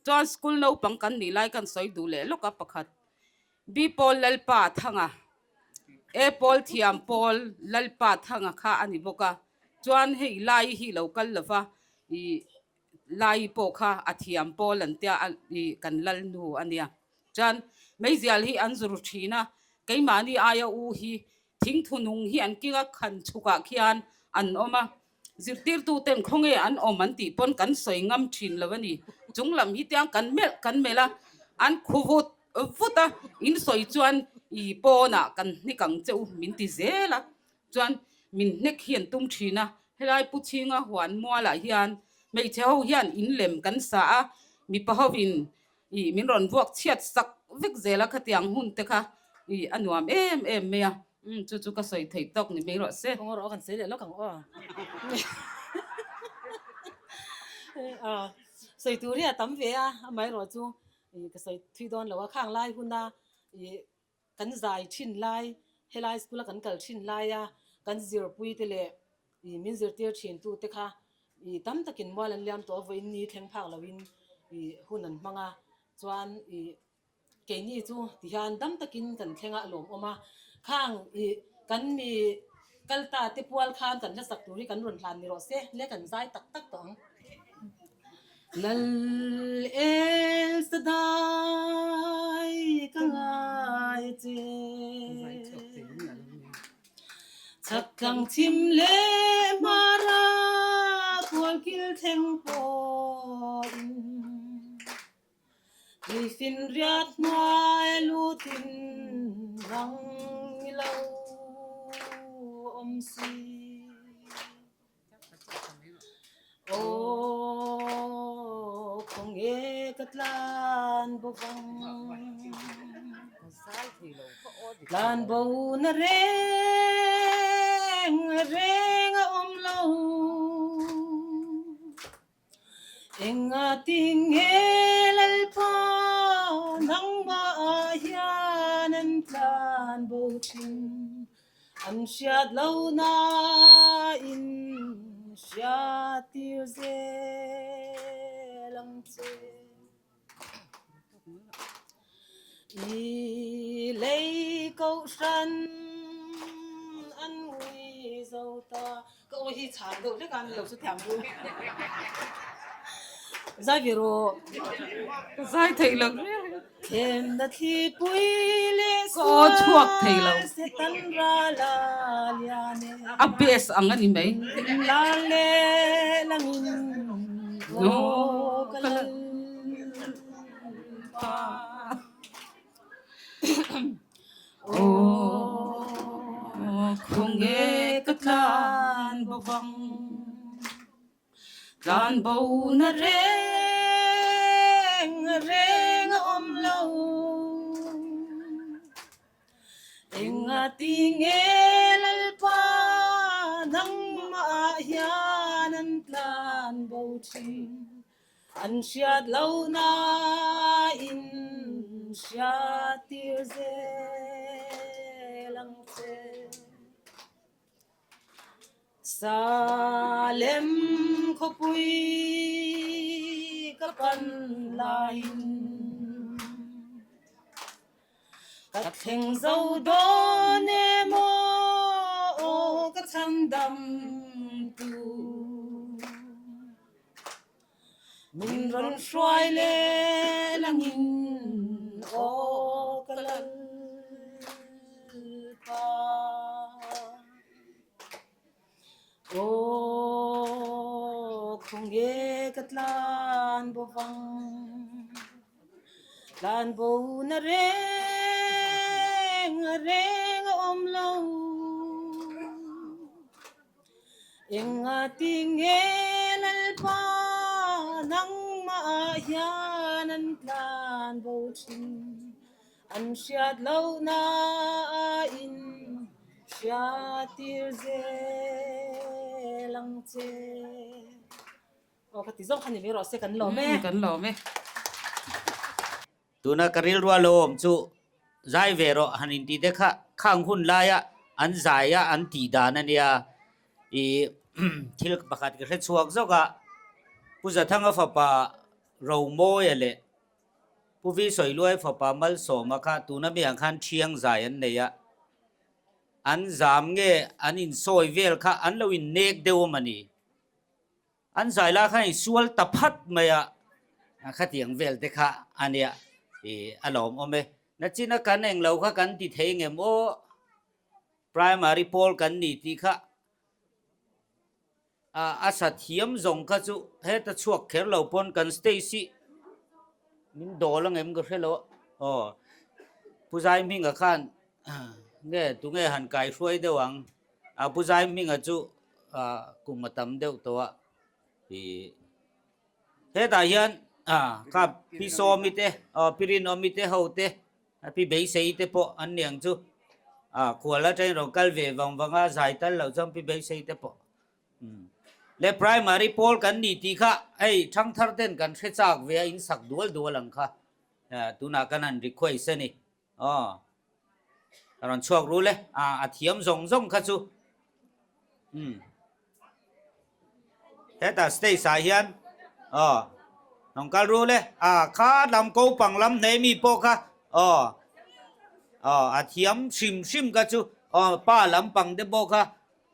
chuan school naupang kan nih lai kan sawi duh leh lawk a pakhat B pawl Lalpa Thanga A pawl thiam pawl Lalpa Thanga kha a ni bawk a chuan hei lai hi lo kal lo va ih Lai pawh kha a thiam pawl an tia a ih kan lal nu a nia. Chuan meizial hi an zur thin a, keimahni aia u hi thingthu nung hi an king a khan chhukah khian an awm a. Zirtirtuten khawnge an awm an tih pawn kan sawi ngam thin lo a ni. Chung lam hi tiang kan melh kan melh a, an khu vut vut a, in sawi chuan i pawnah kan hnek ang che u min ti zel a, chuan min hnek hi an tum thin a. Helai Pu Chhinga huan mualah hian hmeichhe ho hian in lem kan sa a, mipa hovin Ih, min rawn vuak chhiat sak vek zel a, khatiang hun te kha ih a nuam em em mai a, umm chu chu ka sawi theih tawk ni mai rawh se. Kawng erawh kan sawi leh lawk ang aw. Sawi tur hi a tam ve a, amaherawh chu ih ka sawi thui dawn lo a, khang lai huna ih kan zai thin lai, helai school a kan kal thin laia kan zirpui te leh ih min zirtir thin tu te kha ih tam takin mual an liam tawh a, vawiin ni thleng phak loin ih hun an hmang a, chuan ih keini chu tihian dam takin kan thleng a, a lawmawm a, khang ih kan mi kal ta te pual khan kan hlasak tur hi kan rawn hlan ni rawh se, le kan zai tak tak tawh ang. Lal El Shaddai ka ngai che. Chak tlang chim leh hmara kualkil thleng pawhin Tuifin riat hnuai lutin rang ni lo awm si. Aw khawnge ka tlan bo vang Tlan bo na reng reng a awm lo Enga tinge Lalpa nangmah ah hian an tlan bo thin An hriat lo nain hriat tir zel ang che. I lei kohhran an ngui zo ta. Ka aw hi chhang deuh hlek a, ni lo chu thiam ru. Zai ve rawh. Ka zai theih lo. Thlemna thlipui leh Ka aw chhuak thei lo. sual Setan ral a lian e. A best ang a ni mai. Lar leh langin aw ka lal pa. Aw khawnge ka tlan bo vang. Tlan bo na reng reng a awm lo. Enga tinge Lalpa nangmah hian an tlan bo thin. An hriat lo nain hriat tir zel ang che. Salem khawpui ka pan laiin ka thleng zo dawn em aw ka chhandam tu. Min rawn hruai leh langin aw ka lal pa. Aw khawnge ka tlan bo vang, tlan bo na reng reng a awm lo. Enga tinge Lalpa nangmah hian an tlan bo thin, an hriat lohna in hriat tir zel ang che. Aw ka ti zawk a ni mai rawh se kan lawm e. Kan lawm e. Tuna ka rilrua lo awm chu zai ve rawh han intih te kha khang hun laia an zai a an tih dan a nia. Ih thil pakhat ka hre chhuak zawk a, Pu Zathanga fapa Romawia leh Pu Vi Sawiluai fapa Malsawma kha tuna mi ang khan thiang zai an nei a, an zam nge an insawi vel kha an lo innek deuh a mawni. An zai lai khan insual ta phat mai a, khatiang vel te kha a nia ih a lawmawm e. Nachina kan englo kha kan ti thei ngem aw, primary pawl kan ni tih kha A sa thiam zawng kha chu heta chhuak kher lo pawn kan stage hi min dawl ang em ka hre lo a. Aw Pu Zaihminga khan nge tunge han kai hruai deuh ang a Pu Zaihminga chu kum a tam deuh tawh a ih hetah hian kha Pi Sawmi te aw Pi Rinawmi te ho te Pi Beisei te pawh an ni ang chu khual atangin rawn kal ve vang vang a zai tal loh chuan Pi Beisei te pawh Le primary pawl kan ni tih kha hei thangthar ten kan hre chak ve a in sak dual dual ang kha tunah kan han request a ni aw a rawn chhuak rul e a thiam zawng zawng kha chu um hetah stage ah hian aw rawn kal rul e a kha lam ko pang lam hneh mi pawh kha aw aw a thiam hrim hrim kha chu aw pa lampang te pawh kha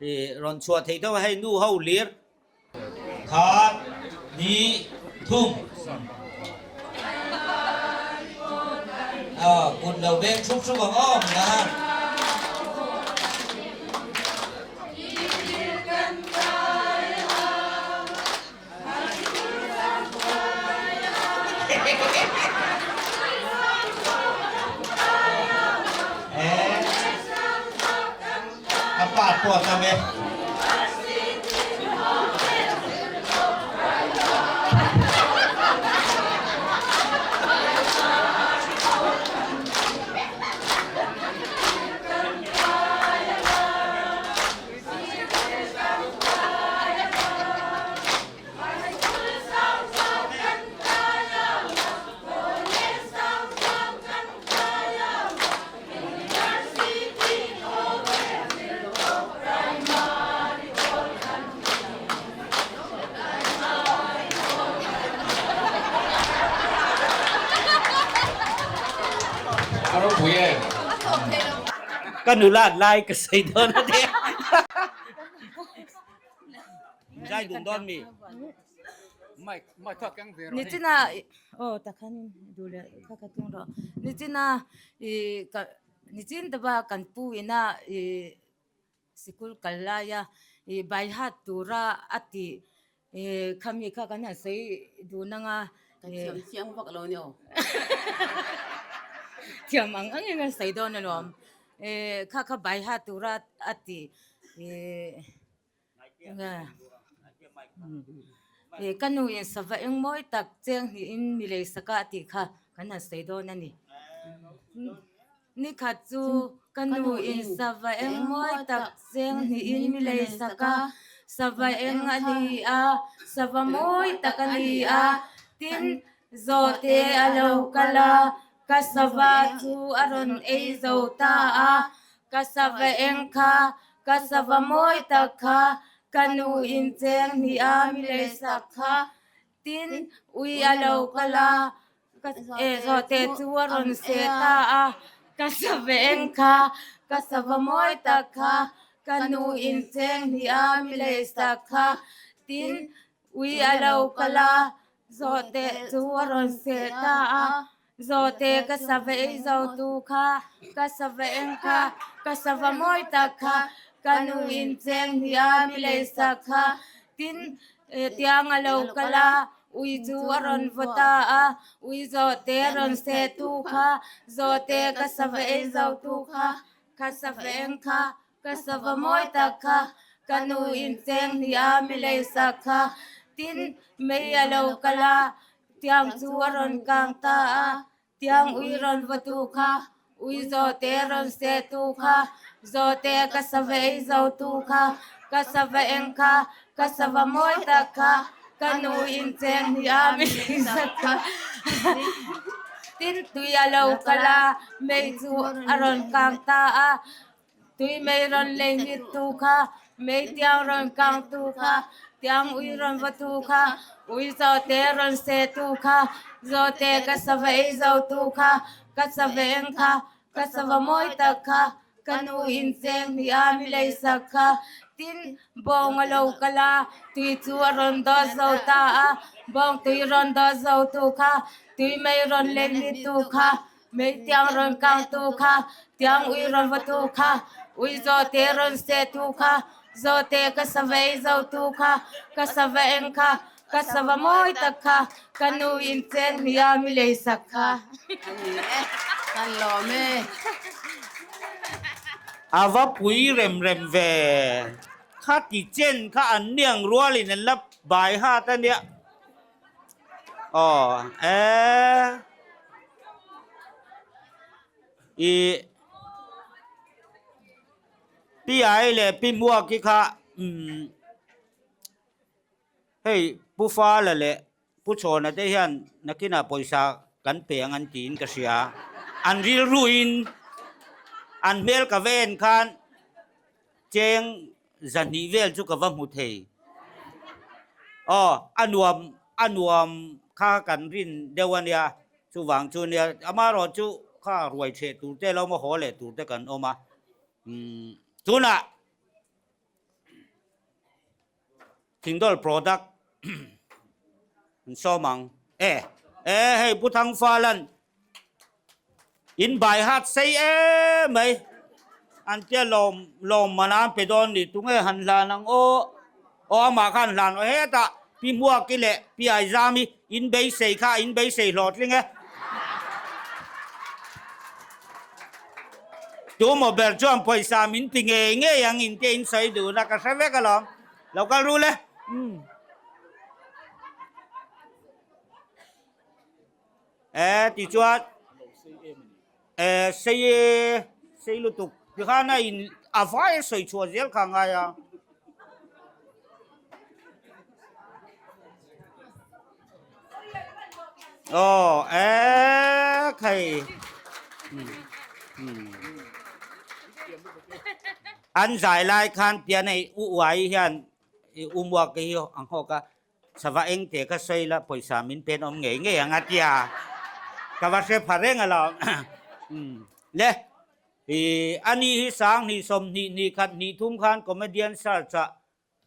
Ih rawn chhuah theih deuh a hei nu ho lir. Khat, hnih, thum. Aw kut lo beng thup thup ang aw mi a. A part pawh a tam e. Ka nulat lai ka sawi dawn a nia. Zai dun dawn mi. Nichina aw takhan duh leh kha ka tung rawh. Nichina ih ka nichin te ba kan pu ina ih sikul kal laia ih bai hat tura a tih ih khami kha kan han sawi dun anga. Kan thiam chiang vak lo nia aw. Thiam ang angin kan sawi dawn alawm. Ih kha kha bai hat tura a tih ih. Ka nu in sava eng mawi tak cheng hnihin mi lei saka a tih kha kan han sawi dawn a ni. Nikhat chu ka nu in sava eng mawi tak cheng hnihin mi lei saka, sava eng a ni a, sava mawi tak a ni a, tin zawhte a lo kal a, ka sava chu a rawn ei zo ta a, Ka sava eng kha, ka sava mawi tak kha, ka nu in cheng hnih a mi lei sak kha, tin ui a lo kal a, ka zawhte chu a rawn seh ta a, ka sava eng kha, ka sava mawi tak kha, ka nu in cheng hnih a mi lei sak kha, tin ui a lo kal a, zawhte chu a rawn seh ta a. Zawhte ka sava ei zo tu kha, ka sava eng kha, ka sava mawi tak kha, ka nu in cheng hnih a mi lei sak kha, tin tiang a lo kal a, ui chu a rawn vaw ta a, ui zawhte a rawn seh tu kha, zawhte ka sava ei zo tu kha, ka sava eng kha, ka sava mawi tak kha, ka nu in cheng hnih a mi lei sak kha, tin mei a lo kal a, Tiang chu a rawn kang ta a, tiang ui rawn va tu kha, ui zawhte rawn seh tu kha, zawhte ka sava ei zo tu kha, ka sava eng kha, ka sava mawi tak kha, ka nu in cheng hnih a mi zat kha. Tin tui a lo kal a, mei chu a rawn kang ta a, Tui mei rawn lei ngit tu kha, mei tiang rawn kang tu kha, tiang ui rawn va tu kha, ui zawhte rawn seh tu kha, zawhte ka sava ei zo tu kha, ka sava eng kha, ka sava mawi tak kha, ka nu in cheng hnih a mi lei sak kha, tin bawng a lo kal a, tui chu a rawn dawt zo ta a, bawng tui rawn dawt zo tu kha, tui mei rawn lei ngit tu kha, Mei tiang rawn kangtu kha, tiang ui rawn vatu kha, ui zawhte rawn sehtu kha, Zawhte ka sava ei zo tu kha, ka sava eng kha, ka sava mawi tak kha, ka nu in chen hnih a mi lei sak kha. A ni e, kan lawm e. A va pui rem rem ve. Kha ti chen kha an niang rualin an la bai hat a nia. Aw e. I Pi Ai leh Pi Hmuaki kha umm hei Pu Fala leh Pu Chhawna te hian nakinah pawisa kan pe ang an tiin ka hria. An rilruin an hmel ka va en khan cheng zahnih vel chu ka va hmu thei. Aw a nuam a nuam kha kan rin deuh a nia chuvang chu nia amaherawh chu kha ruai chheh tur te lo haw leh tur te kan awm a umm tunah Thingdawl product an sawm ang e e hei Pu Thangfalan in bai hat sei em mai an tia lawm lawm man an pe dawn ni tunge han hlan ang aw aw amah khan hlan aw hetah Pi Hmuaki leh Pi Aizami in beisei kha in beisei hlawhtling e. Tumaw ber chuan pawisa min ti ngei ngei ang in te in sawi dun a ka hre vek alawm. Lo kal ru le. E tichuan e sei e sei lutuk tikhan a in a vai a sawi chhuah zel kha ngai a. Aw e khai. An zai lai khan pian hei u uai hian i u muak hi ang hawk a sava eng te kha sawi la pawisa min pen awm ngei ngei ang a tia ka va hre pha reng alo le i ani hi 20 20 khat hnih thum khan comedian search ah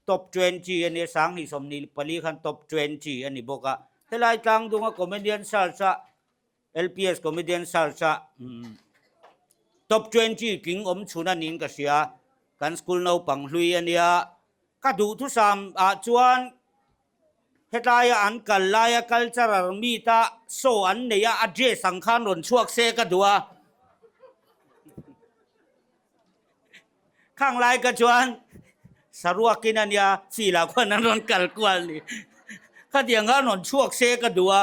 top 20 a nia 20 24 khan top 20 a ni bawk a helai tlang dunga comedian search ah LPS Comedian Search a Top 20 tling awm chhun a niin ka hria. Kan school naupang hlui a nia. Ka duhthusam ah chuan hetlaia an kal laia cultural meet a show an nei a, a dress ang khan rawn chhuak se ka duh a. Khang lai ka chuan saruakin a nia, field ah khuan an rawn kal kual ni. Khatiang khan rawn chhuak se ka duh a,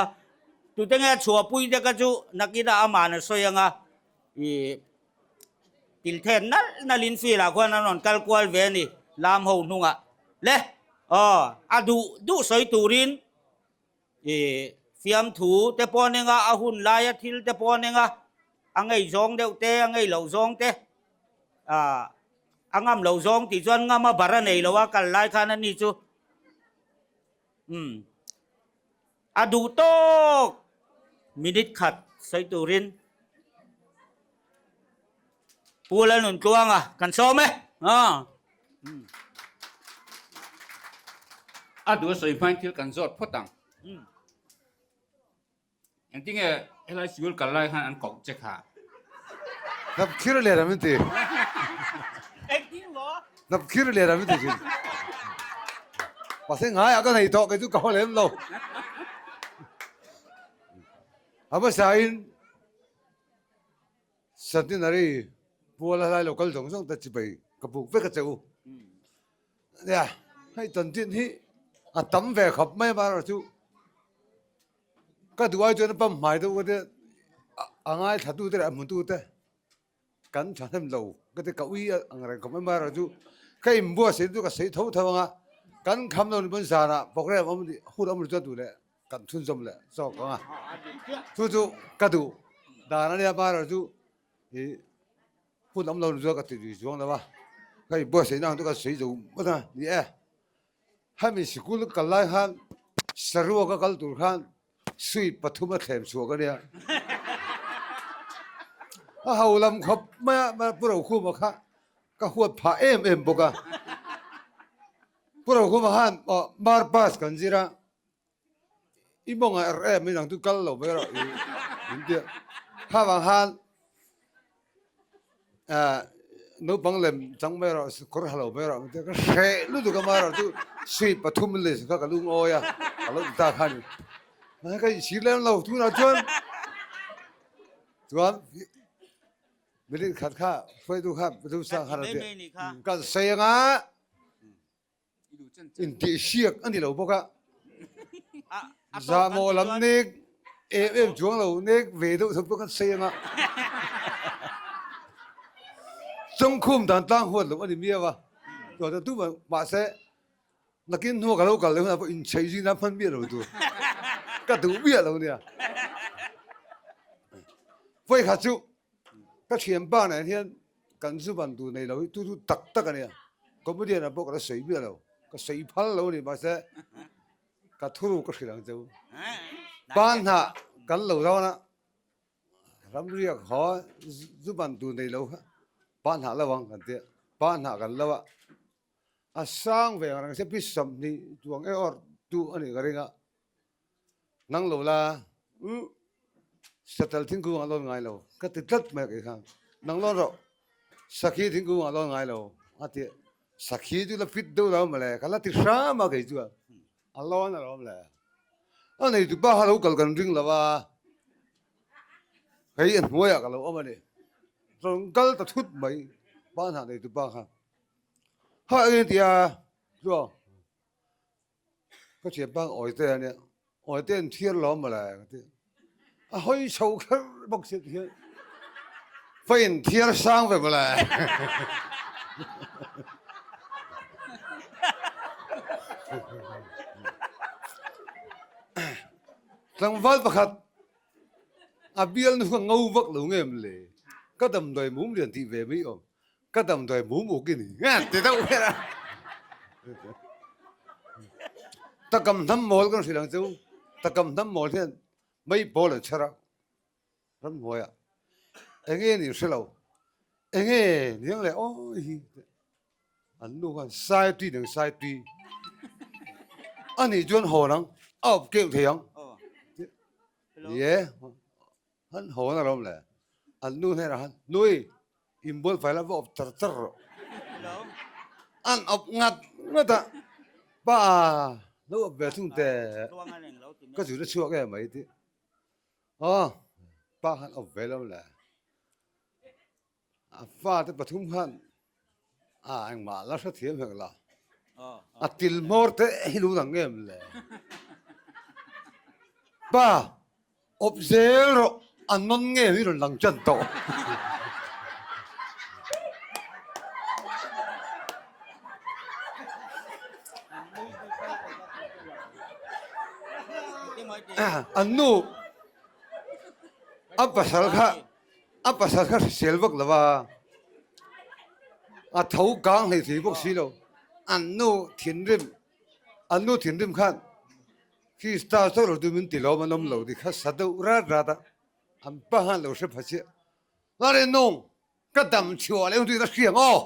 tute nge a chhuahpui te kha chu nakinah aman a sawi ang a, ih tilthen nalh nalhin field ah khuan an rawn kal kual ve a ni, lam ho hnungah le aw a duh duh sawi turin Ih, fiamthu te pawh an eng a, a hun laia thil te pawh an eng a, a ngei zawng deuh te, a ngei loh zawng te, ah, a ngam loh zawng tih chuan ngam a bar a nei lo a, kal lai khan a ni chu, umm, a duh tawk minute khat sawi turin Pu Lalnuntluanga kan sawm e. Ah. A duh a sawi hmain thil kan zawt phawt ang. Engtinge helai sikul kal lai khan an koh che kha? Hnap khir leh ram in ti. Engtin maw? Hnap khir leh ram in ti thin. Mahse ngaiah ka nei tawh kei chu ka haw lem lo. A hmasain Centenary puala hlai lo kal zawng zawng te chibai ka buk vek a che u. Nia, hei chanchin hi a tam ve khawp mai amaherawh chu ka duh ai chuan a pam hmai deuh ka tia a ngaithla tu te leh a hmu tu te kan thahnem lo ka ti ka ui ang reng khawp mai amaherawh chu ka inbuatsaih chu ka sawi tho tho ang a, kan kham lo ni pawn zanah program awm hun awm chuan duh leh kan chhunzawm leh zawk ang a, chu chu ka duh dan a nia amaherawh chu ih hun awm lo ni chuan ka ti lui chuang lo a, hei buatsaihna ang chu ka sawi zo ngawt a ni e, hemi sikul kal lai khan saruak a kal tur khan sui pathum a thlem chhuak a nia, a ho lam khawp mai a Pu Rokhuma kha ka huat phah em em bawk a, Pu Rokhuma khan aw mar pass kan zir a. I mawng a er em i nang chu kal lo mai rawh i min ti a. Kha vang khan Naupang lem chang mai rawh kawr ha lo mai rawh ka hreh lutuk a mar chu sweet pathum leh kha ka lungawi a ka lo ti ta kha ni. Mahse ka inchhir lem lo tunah chuan chuan minute khat kha hruaitu kha pathum sang khan a ti kan sawi anga Intihsiak a ni lo bawk a, zahmawh lam nek em em chuang lo nek ve deuh thawk pawh kan sawi ang a, Chawngkhum dan tlang huat loh a ni miau a, chuan chu tumah mahse nakin hnua ka lo kal leh hunah pawh inchei zui nan hman miah lo tur ka duh miah lo nia. Vawikhat chu ka thianpa nen hian Kan zu ban tur nei lo hi tu chu tak tak a nia. Comedian ah pawh ka la sawi miah lo. Ka sawi phal lo a ni mahse ka thuru ka hrilh ang che u. Ban hnah kan lo dawn a, ramriak haw zu ban tur nei lo kha ban hnah lo ang kan tia, ban hnah kan lo a, a sang ve ang reng se pi 20 chuang e awr tu a nih ka ring a. Nang lo la, uh, satel thingkung ah lawn ngai lo, ka ti tlat mai a kei khan. Nang lawn rawh, sakhi thingkung ah lawn ngai lo, a ti. Sakhi chu la fit deuh lo mawle, ka la ti hram a kei chuan. A lawn alawm le. A neitu pa kha lo kal kan ring lo a, kei a hnuaiah ka lo awm a ni. Rawn kal ta thut mai, pa hnah neitu pa kha. Ha eng tia, chuan. Ka thiam bang awi te ania, awi te an thiar lo mawle ka ti. A hawi chho kher bawk si hian va in thiar sang ve mawle. Tlangval pakhat a bial nu kha ngo vak lo nge mawle, ka damdawi mum lian tih ve mai awm. Ka damdawi mum uk i ni nge ti deuh ber a. Takam hnam mawl kan hrilh ang chu. Takam hnam mawl hian mei pawl an chher a ramhnuaiah. Enge ni hre lo. Enge niang leh awi hi an nu khan sai tui nang sai tui. A nih chuan hawn ang a awp keuh thei ang. Ni e. Han hawn a rawm le. An nu hnenah khan, Nui, inbual fai la va awp char char rawh. An awp ngat ngat a, Pa, lo awp ve thung teh, ka zut a chhuak em mai tih. Aw, pa khan awp ve lo le. A fate pathum khan a engmah la hrethiam hek la. A til hmawr te hi lu dang em le. Pa, awp zel rawh, a nawn nge hi rawn lang chan tawh. An nu, a pasal kha A pasal kha hrisel vak lo a, a tho kang hlei thei bawk si lo. An nu thinrim, an nu thinrim khan Krista chauh lo chu min ti lawm an awm lo ti kha sa deuh rat rat a, an pa khan lo hre pha chiah. Lare nung, ka dam chhuah leh hun chu ka hria ang aw.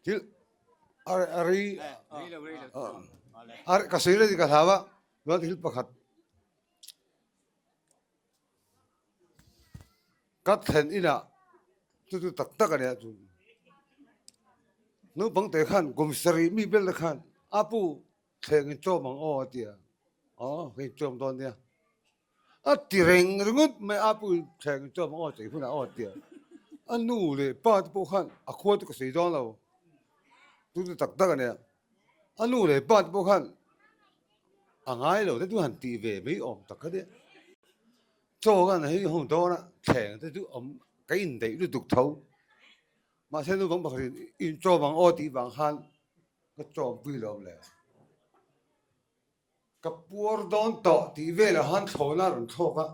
Thil a rei a ka sawi rei ka hlau a. Chuan thil pakhat ka thlen inah chu chu tak tak a nia chu naupang te khan kum sarih mi vel te khan a pu thleng in chawm ang aw a ti a aw hei chawm dawn nia a ti reng ringawt mai a pu thleng in chawm ang aw chei hunah aw a ti a a nu leh pa te pawh khan a khua chu ka sawi dawn lo chu chu tak tak a nia a nu leh pa te pawh khan A ngai lo te chu han tih ve mai awm tak kha nia. Chaw khan hei hung dawn a, thleng te chu awm ka indaih lutuk tho. Mahse naupang pakhat in inchawm ang aw tih vang khan ka chawmpui lo awm le. Ka puar dawn tawh tih velah khan thlawhna a rawn thlawk a.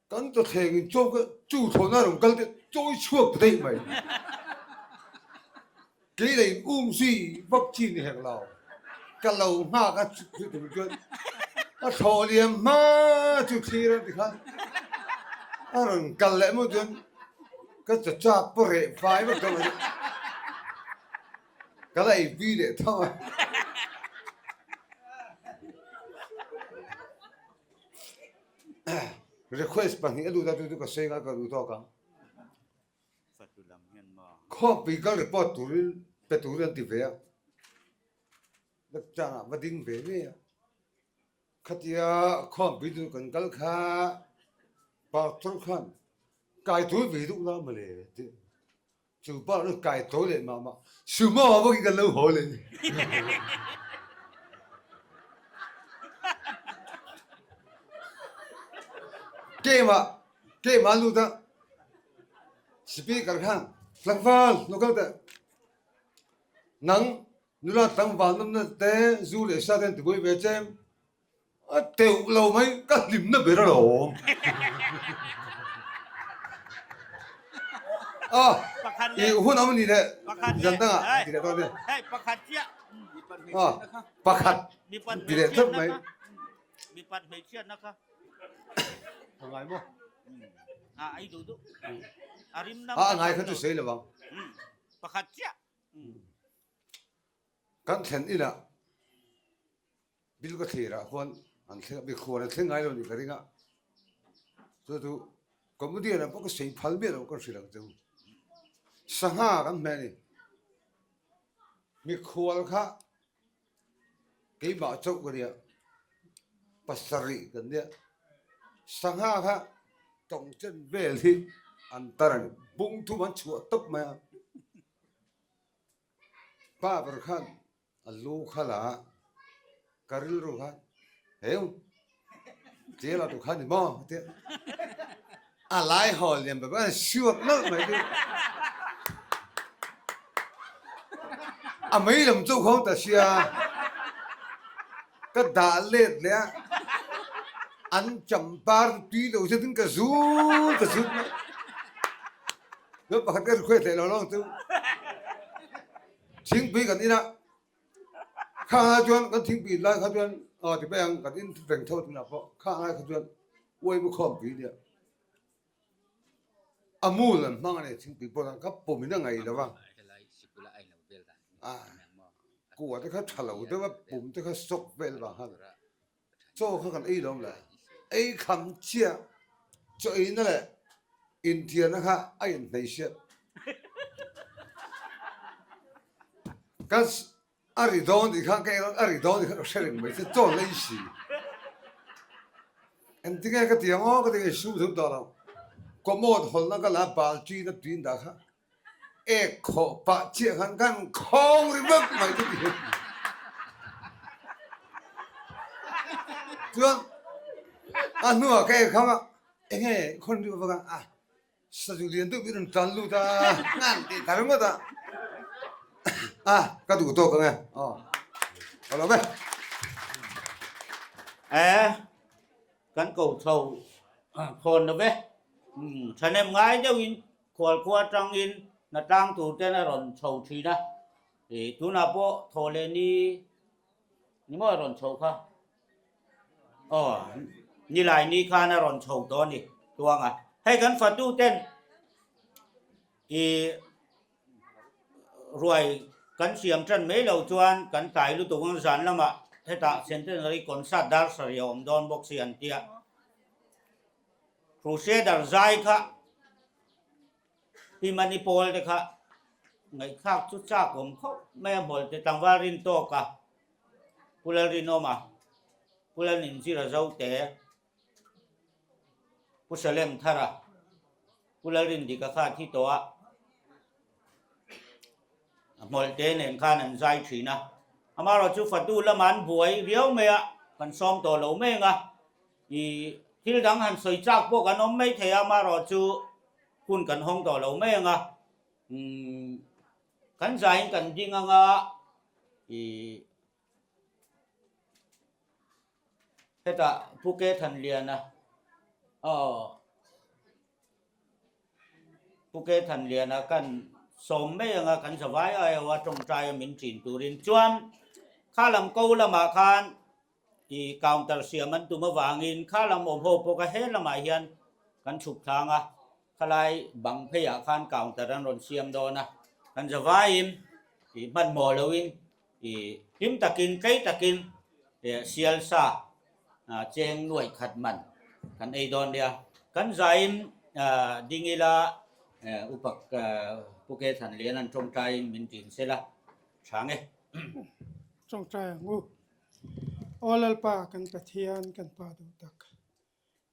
Kan chawthleng in chaw ka chu thlawhna rawn kal te chawi chhuak ta daih mai. Kei leh in um zui vak chi ni hek lo. Ka lo nghak a chu tum chuan a thlawh liam hma chu thlir a tikhan a rawn kal leh maw chuan ka chaw chak pawh reh fai vak tawh mai. Ka la ei pui leh tho a. Request pahnih a lut a, chu chu ka sawi ngai ka duh tawk ang. Khawpui kal report turin pe turin an ti ve a, changah va ding ve ngei a. Khatia khawmpui chu kan kal kha pastor khan kai thawi ve duh la mawle tih chu pa chu kai thawi leh mah mah sumo ah bawkin kan lo haw leh ni. Keimah keimah lut a speaker khan tlangval lo kal teh nang Nula tlangval nawmna te zu leh sa te an tibuai ve che. A teuh lo mai, ka hlimna ber a lawm. A, i hun awm ni leh zan dangah ti leh dawn nia. A, pakhat ti leh tlat mai. A ngai maw? A, a ngai kha chu sawi lo vang. Kan thlen inah bil ka thlir ah khuan an thleng a, mikhuan an thleng ngai lo nih ka ring a, chu chu comedian ah pawh ka sei phal miah lo ka hrilh ang che u. Sangha kan hmeh a ni, mikhual kha keimah chauh ka nia, pasarih kan nia, sangha kha tawng chen vel hi an tar a ni, bung thum an chhuah tawp mai a. Pa ber khan a lu kha la a, ka rilru khan heu jail ah tu khan ni maw a ti a, a lai haw lian ber ber a siuak nalh mai chu a mei lam chu khawng ta sia ka dah let leh a, an champar chu tui lo zetin ka zut ka zut mai. Chuan pakhat ka request leh lo lo ang chu. Thingpui kan in a, khang lai chuan kan thingpui in lai kha chuan aw ti mai ang kan in reng tho tunah pawh khang lai kha chuan uaimu khawmpui nia. A mul an hmang a ni thingpui pawh ka pawm in a ngaih lo va. A kua te kha tha lo deuh a pum te kha sawk vel vang khan. Chaw kha kan ei lo le, ei kham chiah chaw eina leh inthiarna kha a inhnei hriat. Ka a ri dawn tih kha ka en a ri dawn tih kha ka hre reng mai che chaw lei si. Engtinge ka ti ang aw ka ti nge sum thum tawh lo. Commode hawlhna ka la balti na tuin dah kha. Ek khawh pah chiah khan kan khawng ri vek mai chu ti chuan a hnuah ka ek kham a enge khawn ri vak a a sazu lian deuh hi rawn tlan lut a ngan tih ta ringawt a a ka duh tawk ang e aw ka lawm e. E kan ko chho khawn lo ve thahnem ngai deuhin Khualkhua atangin hnatlang tur ten a rawn chho thin a, ih tunah pawh thaw leh ni ni maw a rawn chho kha? Aw nilai ni khan a rawn chho tawh a ni tuanga. Hei kan fatu ten ih ruai kan siam tan mai lo chuan kan tlai lutuk ang zan lamah hetah Centenary Concert dar sarih a awm dawn bawk si an tia. Crusader zai kha Pi Mani Pawl te kha ngaihthlak chu chak awm khawp mai a hmawlh te tlangval rin tawk a, Pu Lalrinawma, Pu Lalninzira Zote, Pu Salem Thara, Pu Lalrindika kha a thi tawh a, a hmawlh te nen khan an zai thin a. Amaherawhchu fatu lamah an buai riau mai a, kan sawm tawh lo mai ang a. I thil dang han sawi chak pawh kan awm mai thei a, amaherawh chu hun kan hawng tawh lo mai ang a, umm kan zaiin kan ding ang a, i hetah Pu Ke Thanliana aw Pu Ke Thanliana kan sawm mai ang a, kan zavai aiaw a tawngtai a min ṭin turin chuan kha lam ko lamah khan I counter siam an tum avangin kha lam awm ho pawh kha he lamah hian kan chhuk thlang a, khalai bang pheiah khan counter an rawn siam dawn a, kan zavaiin i hmanhmawh loin i hlim takin tlei takin sial sa cheng nuaih khat man. Kan ei dawn nia. Kan zain ding ila upak Pu Ke Thanlian an tawngtaiin min tin sela tha nge. Tawngtai ang u. Aw Lalpa kan Pathian kan Pa duh tak.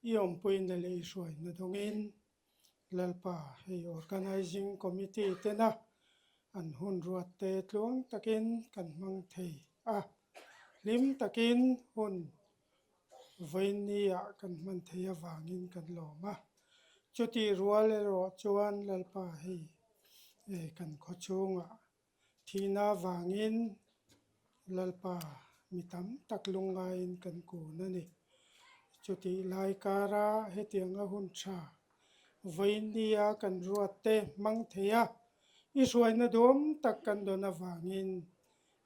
I awmpuina leh i hruaina dawngin Lalpa hei Organizing Committee tena an hun ruat te tluang takin kan hmang thei a, hlim takin hun vawiinniah kan hman thei avangin kan lawm a. Chutih rual erawh chuan Lalpa hei kan khawchhungah Thihna vangin Lalpa mi tam tak lungngaiin kan kun a ni. Chutih lai kara hetianga hun tha vawiinnia kan ruat te hmang thei a, i hruaina duam tak kan dawn avangin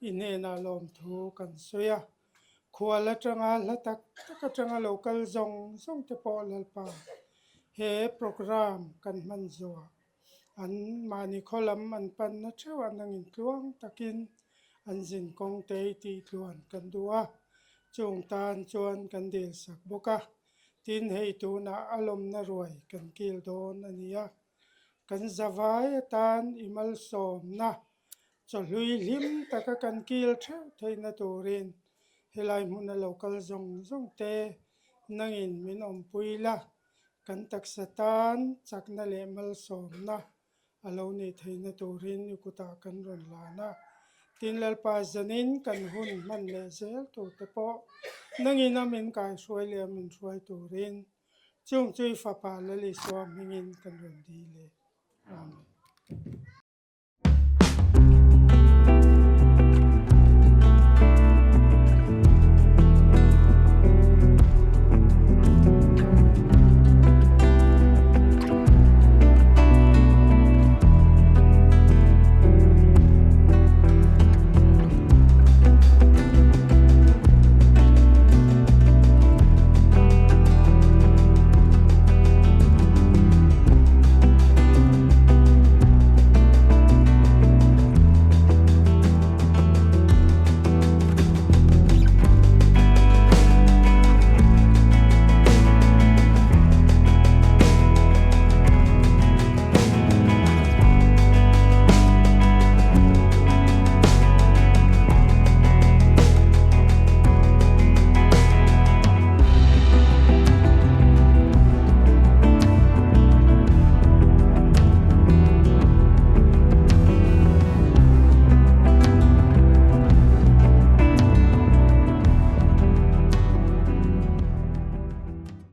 i hnenah lawmthu kan sawi a. Khual atanga hla tak tak atanga lo kal zawng zawng te pawh Lalpa he programme kan hman zawhah An mahni khaw lam an panna theuh a nangin tluang takin an zin kawng te i tih tluan kan duh a, chung tan chuan kan dil sak bawk a, tin hei tunah a lawmna ruai kan kil dawn a ni a, kan zavai atan i malsawmna chawhlui hlim taka kan kil theuh theihna turin helai hmuna lo kal zawng zawng te nangin min awmpui la. Kan taksa tan chakna leh malsawmna a lo nih theihna turin i kutah kan rawn lan a. Tin, Lalpa zanin kan hun hman leh zel turte pawh nangin a min kaihruai leh a min hruai turin chung chu i Fapa Lal Isua hmingin kan rawn dil e. Amen.